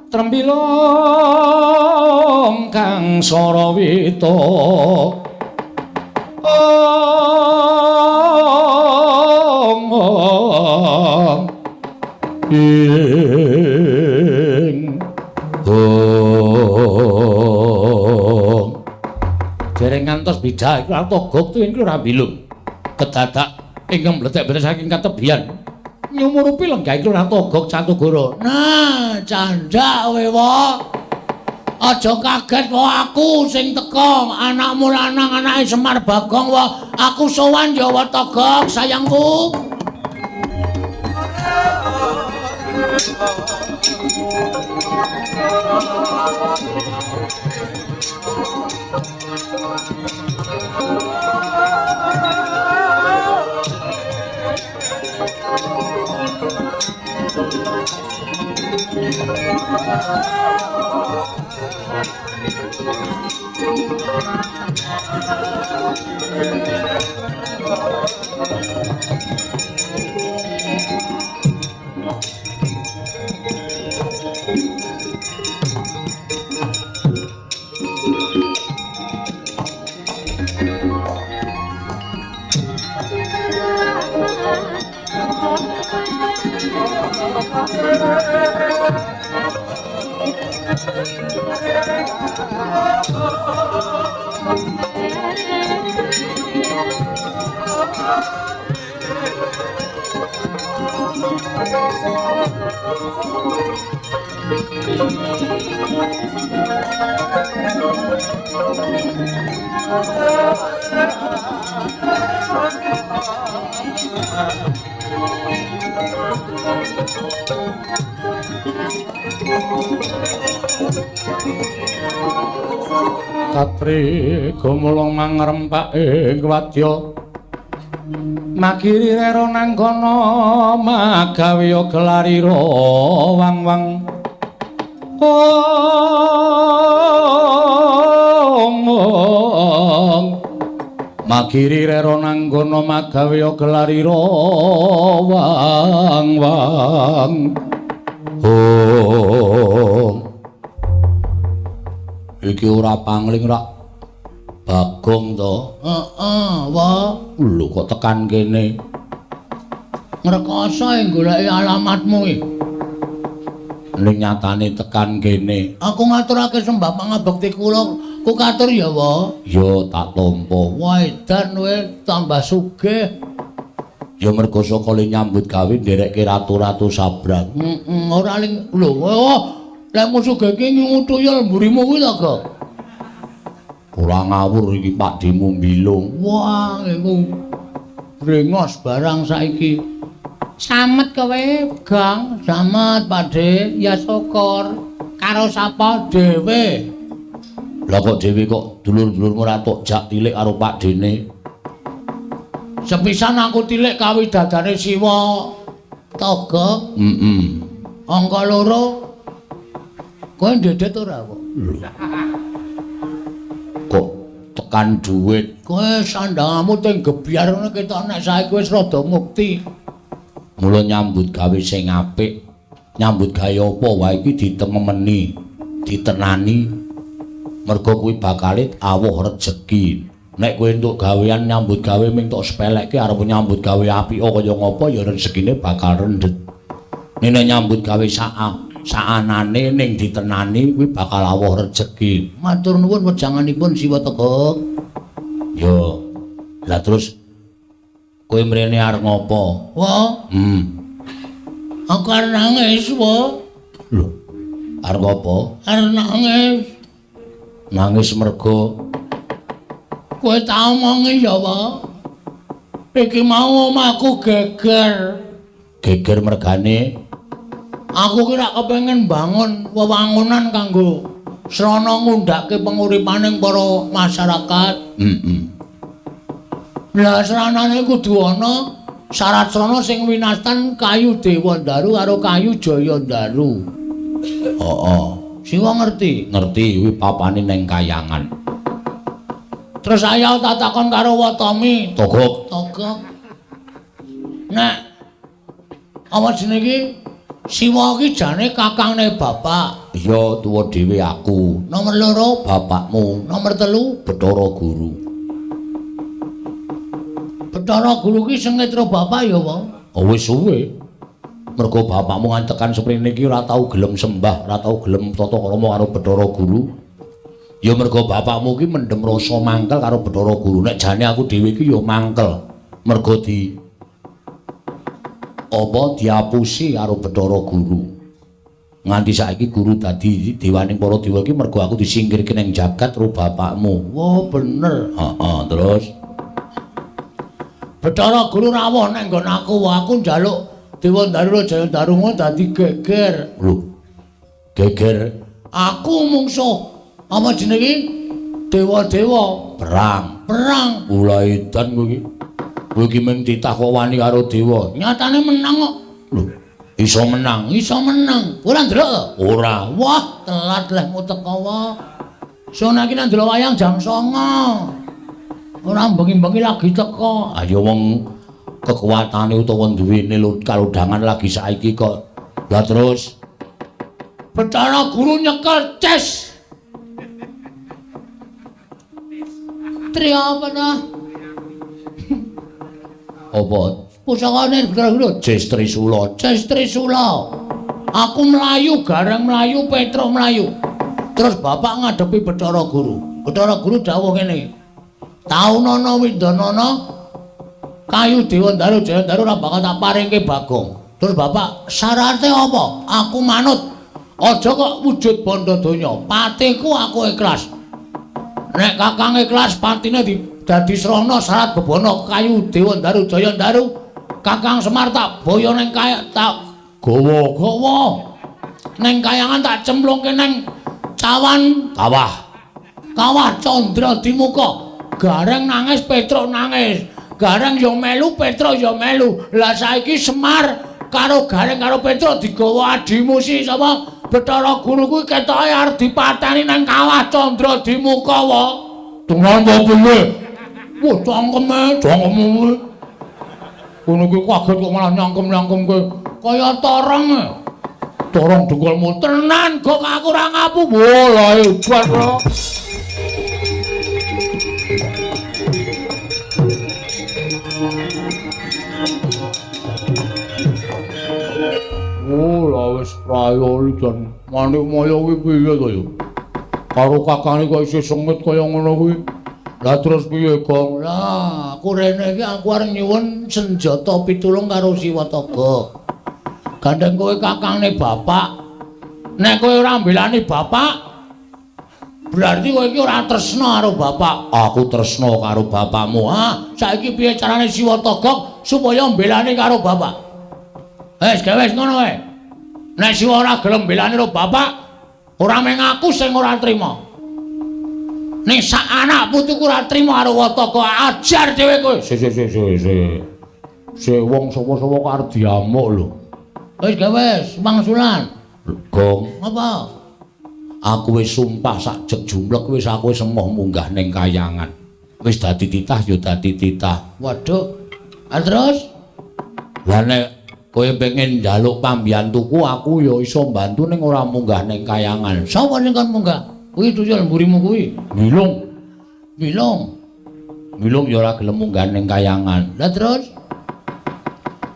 trembilung kang sarawita. Ong ing ong dereng ngantos bidah iku Togok tuwin ora bilung kedadak ingkang mlethek-mlethek saking katebian nyumurupi lenggah iku ora Togok Catugara. Nah, candhak kowe wae. Aja kaget wae aku sing teka, anakmu lanang anake Semar Bagong wae. Aku sowan ya wae Togok sayangku. Katri gumulung mangrempak ing wadya magiri rera nangkana magawe gelarira wang-wang. Ong ong magiri rera nangkana magawe gelarira wang-wang. Ong iki ora pangling rak Bagong to? Heeh, wa. Lho kok tekan kene? Ngrekoso goleki alamatmu iki. Ning nyatane tekan kene. Aku ngaturake sembah pangabekti kula, ku katur ya, wa. Ya tak tampa. Wah, edan kowe tambah sugih. Ya mergo saka le nyambut gawe nderekke ratu-ratu sabrang. Heeh, ora ling lho, oh, lek sugih iki nyungu tuyul mburimu kuwi to, Gok? Ora ngawur iki Pakdhemu mbilung. Wah, iku brengos barang saiki. Samet kowe, Gang. Samet, Pakdhe. Ya syukur. Karo sapa dhewe? Lah kok dhewe kok dulur-dulurmu ora tok jak tilik karo Pakdhene? Sepisan aku tilik kawidadane Siwa Togok. Heeh. Angka 2. Kowe ndedet ora kok? Kok tekan dhuwit? Kowe sandangamu teng gebyar ngono ketok nek saiki wis rada mukti. Mula nyambut gawe sing apik. Nyambut gawe apa wae iki ditememeni, ditenani. Mergo kuwi bakale awuh rejeki. Nek kowe entuk gawean nyambut gawe ming tok sepelekke arep nyambut gawe apik kaya ngapa ya rezekine bakal rendhet. Nek nyambut gawe saanane ning ditenani kuwi bakal awuh rejeki. Matur nuwun wejanganipun Siwa Togok. Yo. Lah terus kowe mrene arep ngopo? Wah. Aku arep nangis, wa. Lho. Arep apa? Arep nangis. Nangis mergo kowe tak omongi ya, wa. Iki mau omahku geger. Geger mergane aku ki rak kepengin bangun wewangunan kanggo srana ngundhake penguripaning para masyarakat. Heeh. Lah sranane kudu ana syarat srana sing winastan kayu Dewandaru karo kayu Jayandaru. Heeh. Siwa ngerti? Ngerti kuwi papane ning kayangan. Terus ayo tak takon karo Watami, Togok. Togok. Nek apa jenenge iki? Siwa iki jane kakangne bapak. Iya, tuwa dhewe aku. Nomor 2 bapakmu, nomor 3 Bathara Guru. Bathara Guru ki sengit karo bapak ya, Wong? Oh, wis suwe. Mergo bapakmu ngantekan seprene iki ora tau gelem sembah, ora tau gelem tata krama karo Bathara Guru. Ya mergo bapakmu ki mendem rasa mangkel karo Bathara Guru. Nek jane aku dhewe iki ya mangkel. Mergo di apa diapusi karo Bathara Guru. Nganti saiki guru dadi dewaning para dewa iki mergo aku disingkirke ning jagat karo bapakmu. Wah, bener. Heeh, terus Bathara Guru rawuh nang nggon aku, aku njaluk Dewandaru Jayandaru ngono dadi geger. Lho. Geger. Aku mungsuh apa jenenge? Dewa-dewa perang. Perang. Ula edan kowe iki. Kowe iki mung titah kok wani karo dewa. Nyatane menang kok. Lho, iso menang, iso menang. Ora ndelok? Ora. Wah, telat lehmu teko wae. Sono iki nang ndelok wayang jam 09.00. Ora bengi-bengi lagi teko. Ayo wong kekuatane utawa duwene kalodhangan lagi saiki kok. Lah terus Bathara Guru nyekel ces. Tri apa ta? Apa? Pusakane Bathara Guru Ces Trisula, Ces Trisula. Aku mlayu, Gareng mlayu, Petruk mlayu. Terus bapak ngadepi Bathara Guru. Bathara Guru dawuh ngene. Taunana windanana kayu Dewandaru Jayandaru ora bakal tak paringke Bagong. Terus bapak syarate apa? Aku manut. Aja kok wujud bondo donya. Patiku aku ikhlas. Nek kakang ikhlas patine dadi srana syarat bebana kayu Dewandaru Jayandaru. Kakang Semar tak boyo ning kaya tak gawa-gawa. Ning kayangan tak cemplungke ning cawan kawah. Kawah Candra Dimuka. Gareng nangis, Petruk nangis. Gareng yo melu, Petruk yo melu. Lah saiki Semar karo Gareng karo Petruk digawa adimu si sapa? Bathara Guru kuwi ketoke arep dipateni nang kawah Candra Dimuka wae. Tenan apa piye? Wah, cangkeme, cangkeme kuwi. Ngono kuwi kaget kok malah nyangkem-nyangkemke kaya torong. Torong dengkulmu tenan kok aku ora ngapu. Wah, lah hebat kok. Oh, lah wis prayo jan Manikmaya kuwi piye to ya? Karo kakange kok isih sengit kaya ngono kuwi. Lah terus piye, Gong? Lah, aku rene iki aku arep nyuwun senjata pitulung karo Siwa Togok. Gandeng kowe kakangne bapak. Nek kowe ora mbelani bapak, berarti kowe iki ora tresna karo bapak. Aku tresna karo bapakmu. Ah, saiki piye carane Siwa Togok supaya mbelani karo bapak? Wis gawe wis ngono wae. Nek Siwa ora gelem mbelani karo bapak, ora mung aku sing ora trima. Ning sak anak putuku ora trima karo Wataka, ajar dhewe kowe. Si si si si si. Si wong sapa-sapa kok arep diamuk lho. Wis gawe wis wangsulan. Gong, apa? Aku wis sumpah sak jek jumlek wis aku wis emoh munggah ning kayangan. Wis dadi titah ya dadi titah. Waduh. Ah terus? Lah nek kowe pengen njaluk pambiyantuku aku ya iso mbantu ning ora munggah ning kayangan. Sapa sing kon munggah? Kuwi tuyul mburimu kuwi. Bilung. Bilung. Bilung ya ora gelem munggah ning kayangan. Lah terus?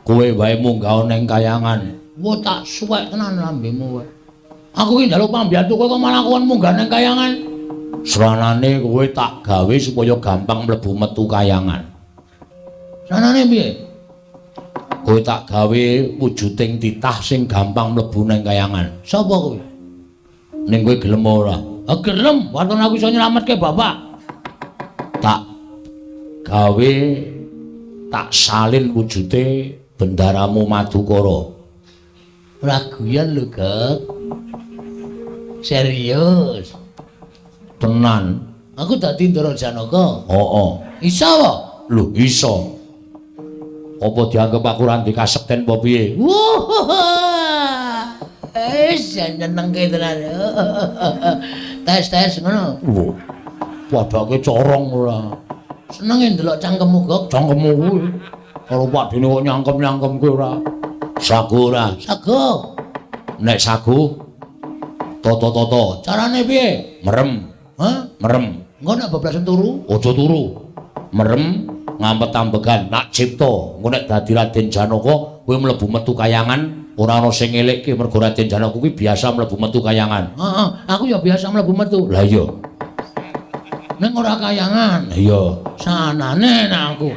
Kowe wae munggah ning kayangan. Wah tak suwek tenan lambemu kowe. Aku ki njaluk pambiyantu kowe kok malah kon munggah ning kayangan. Sranane kowe tak gawe supaya gampang mlebu metu kayangan. Sranane piye? Kowe tak gawe wujuding titah sing gampang mlebu ning kayangan. Sapa kowe? Ning kowe gelem ora? Ah gelem, waton aku iso nyelametke bapak. Tak gawe tak salin wujude bendaramu Madukara. Ora guyon lho, Gek. Serius. Tenan. Aku dadi Ndara Janaka. Heeh. Iso apa? Lho, iso. Apa dianggep aku ora ndek kasekten apa piye? Wis nyenengke tenan. Tes-tes ngono. Lho. Padake corong ora. Senenge ndelok cangkemmu, Gok. Cangkemmu kuwi. Karo Pakdene kok nyangkem-nyangkemke ora. Sago ora? Sago. Nek sago toto-toto. Carane piye? Merem. Hah? Merem. Engko nek bablasen turu? Aja turu. Merem ngampet-ambegan nak cipta. Engko nek dadi Raden Janaka kowe mlebu metu kayangan ora ana sing ngelekke mergo Raden Janaka kuwi biasa mlebu metu kayangan. Heeh, aku ya biasa mlebu metu. Lah iya. Ning ora kayangan. Iya. Sanane nek aku.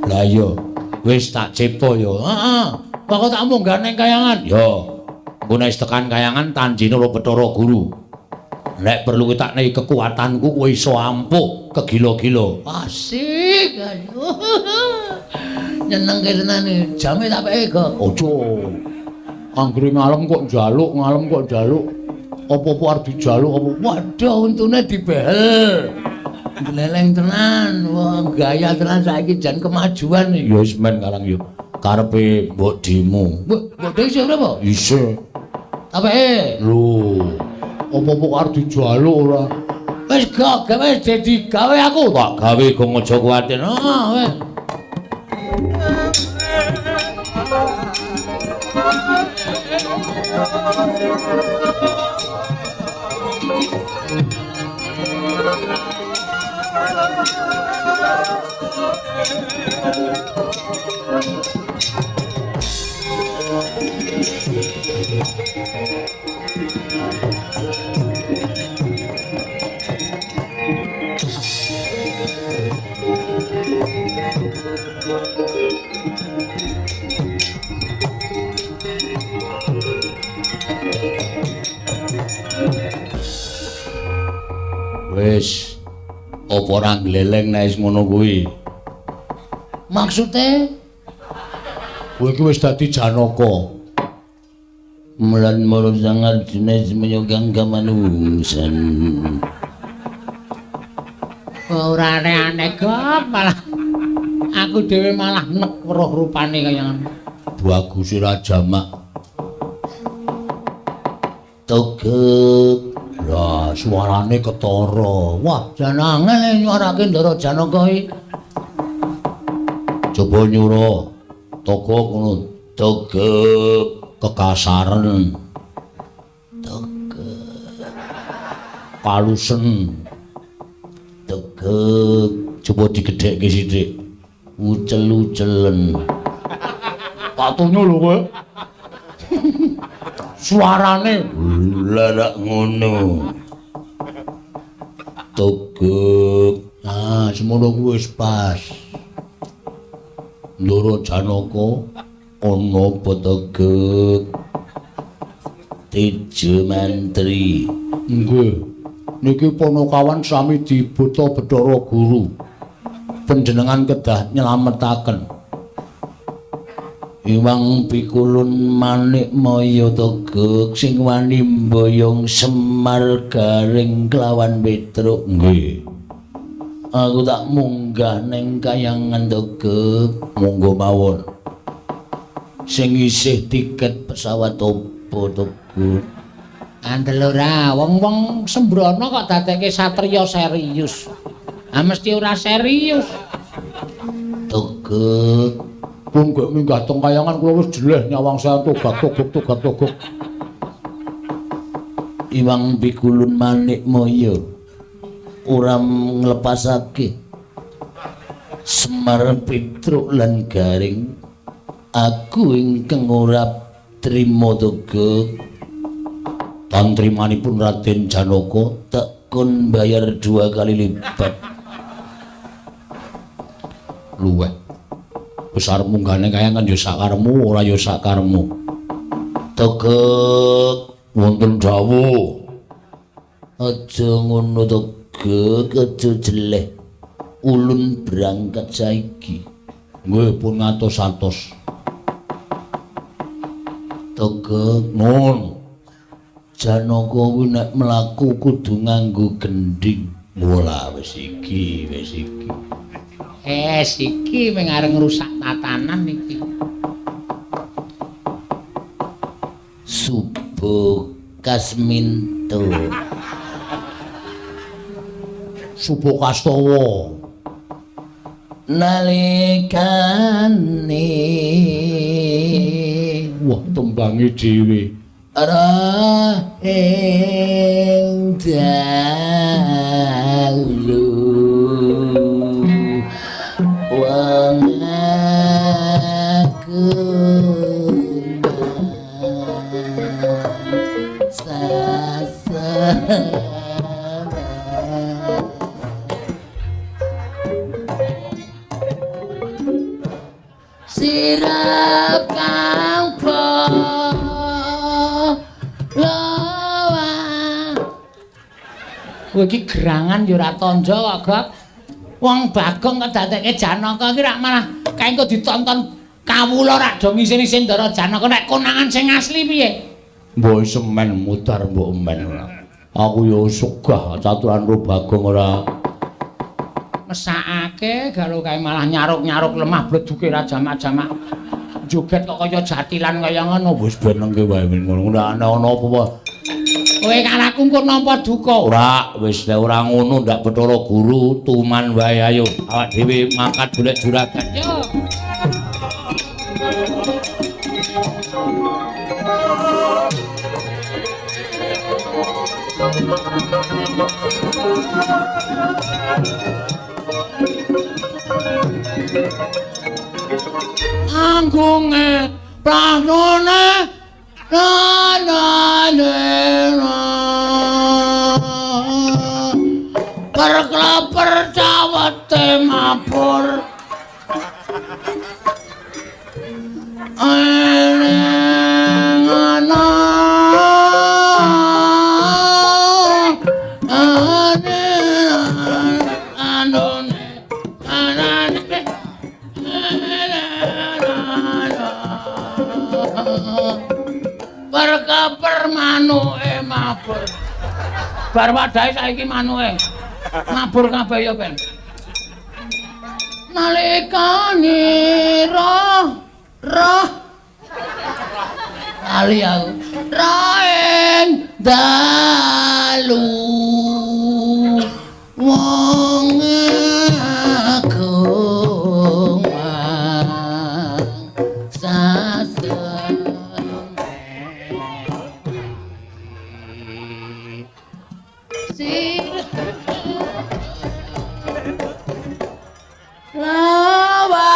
Lah iya. Wis tak cipta ya. Heeh. Kok tak munggah ning kayangan? Ya. Engko nek wis tekan kayangan tanjine ora Bathara Guru. Nek perlu tak nehi kekuatanku kowe iso ampuh kegila-gila. Asik. Nyenengke tenan iki. Jame tak peke, Gok. Aja. Anggere ngalem kok njaluk, ngalem kok njaluk. Apa-apa arep dijaluk apa? Waduh, untune dibehel. Gleleng tenan. Wah, gaya tenan saiki jan kemajuan iki. Ya wis men karang yo. Karepe mbokdimu. Mbok isih ora apa? Isih. Tak peke. Lho. Apa-apa arep dijaluk ora? Wis gak gawe dadi gawe aku. Tak gawe gong aja kuwatir. Ah, wis. Wis apa ora gleleng nek wis ngono kuwi? Maksude kowe iki wis dadi Janaka. Mulan moro sangat jenis menyugang kamanusan. Ora aneh-aneh kok malah aku dhewe malah nek weruh rupane kaya ngono. Bagus ora jamak. Togek. Lah suarane ketara. Wah, jan angel nyuarake Ndara Janaka iki. Coba nyura. Togok ngono. Togek kekasaren. Togek kalusen. Togek coba digedhekke sithik. Ucel-ucelen. Patunyo lho kowe. Suarane larak ngono. Togek. Ah, semono kuwi wis pas. Ndara Janaka ana apa togek? Tejo mantri. Nggih. Niki panakawan sami dibuta Bathara Guru. Panjenengan kedah nyelametaken. Iwang pikulun manik maya togek sing wani mboyong Semar Garing kelawan Petruk. Nggih. Aku tak munggah ning kayangan togek. Monggo mawon. Sing isih tiket pesawat opo togek? Andel ora, wong-wong sembrono kok dadekke satriya serius. Ah mesti ora serius. Togek pun gek minggah teng kayangan kula wis jeleh nyawang saya togak togok togak togok. Iwang pikulun manik maya ora nglepasake Semar Petruk lan Garing. Aku ingkang ora trima togek. Tantrimanipun Raden Janaka tak kon bayar 2 kali lipat. Luweh. Wis arep munggahne kayangan ya sakaremu ora ya sakaremu. Togek wonten dawuh. Aja ngono togek, aja jeleh. Ulun berangkat saiki. Nggih pun ngatos-atos. Togek nun. Janaka kuwi nek mlaku kudu nganggo gendhing. Wala wis iki, wis iki. Es iki mung arep ngrusak tatanan iki. Subuh Kasminto. Subuh Kastowo. Nalikane wah tembange dhewe ra ing dalu wong aku sirap kang lawa. Kowe iki gerangan ya ora tandha kok, Gok. Wong Bagong kok dadekke Janaka iki rak malah kae engko ditonton kawula rak do ngisin-isin Ndara Janaka nek konangan sing asli piye? Mbok semen mutar mbok men ora. Aku ya sugah caturan ro Bagong ora. Mesakake galo kae malah nyaruk-nyaruk lemah bleduke ra jamak-jamak. Joget kok kaya jatilan kaya ngono. Wis benengke wae ngono. Ora ana apa-apa. Kowe karo aku engko nampa duka. Ora, wis nek ora ngono ndak Bathara Guru tuman wae ayo. Awak dhewe mangkat golek juragan. Yo. Anggunge pranone na na na perklaper cawete mabur eneng ana perkaper manuke mabur. Bar wadahe saiki manuke mabur kabeh ya ben. Nalikane roh roh lali aku raeng dalu wong agung lawa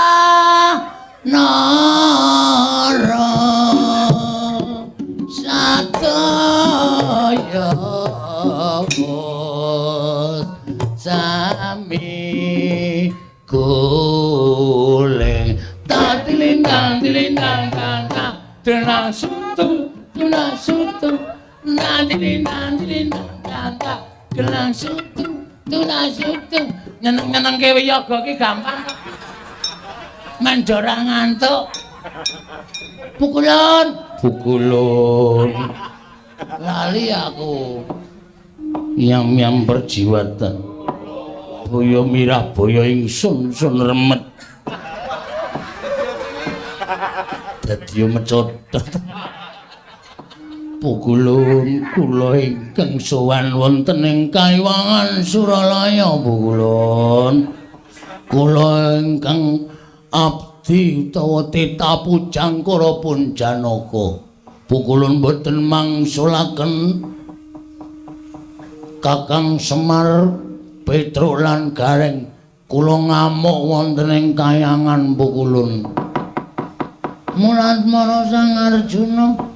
nara sataya sami goleng tatilindang tilindang tanta tenang sutu tunang sutu nantilindang tilindang tanta tenang sutu tunang sutu. Nyeneng-nyenengke wiyaga ki gampang. Men ora ngantuk. Pukulun, pukulun. Lali aku. Yam-yam perjiwatan. Boyo mirah boyo ingsun sun remet. Dadi mecotot. Pukulun kula ingkang sowan wonten ing Kaiwangan Suralaya pukulun. Kula ingkang abdi utawa tita pujangkara pun Janaka. Pukulun boten mangsulaken Kakang Semar Petruk lan Gareng. Kula ngamuk wonten ing kayangan pukulun. Mulat mara Sang Arjuna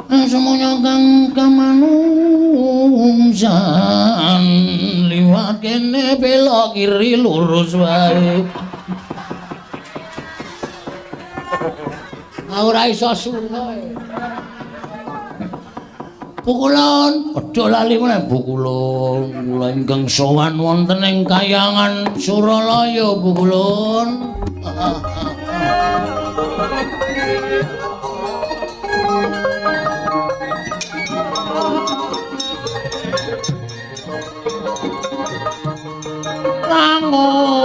semuanya kang kamanungsan liwat kene belok kiri lurus wae. Ora iso suno. Pukulun, aja lali meneh pukulun. Kula ingkang sowan wonten ing kayangan Suralaya pukulun. Rango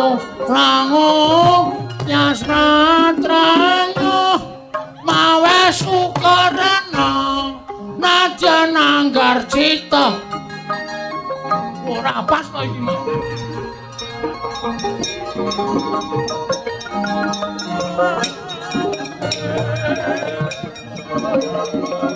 Sukarana nadyan anggar cita. Ora pas to iki. Mas.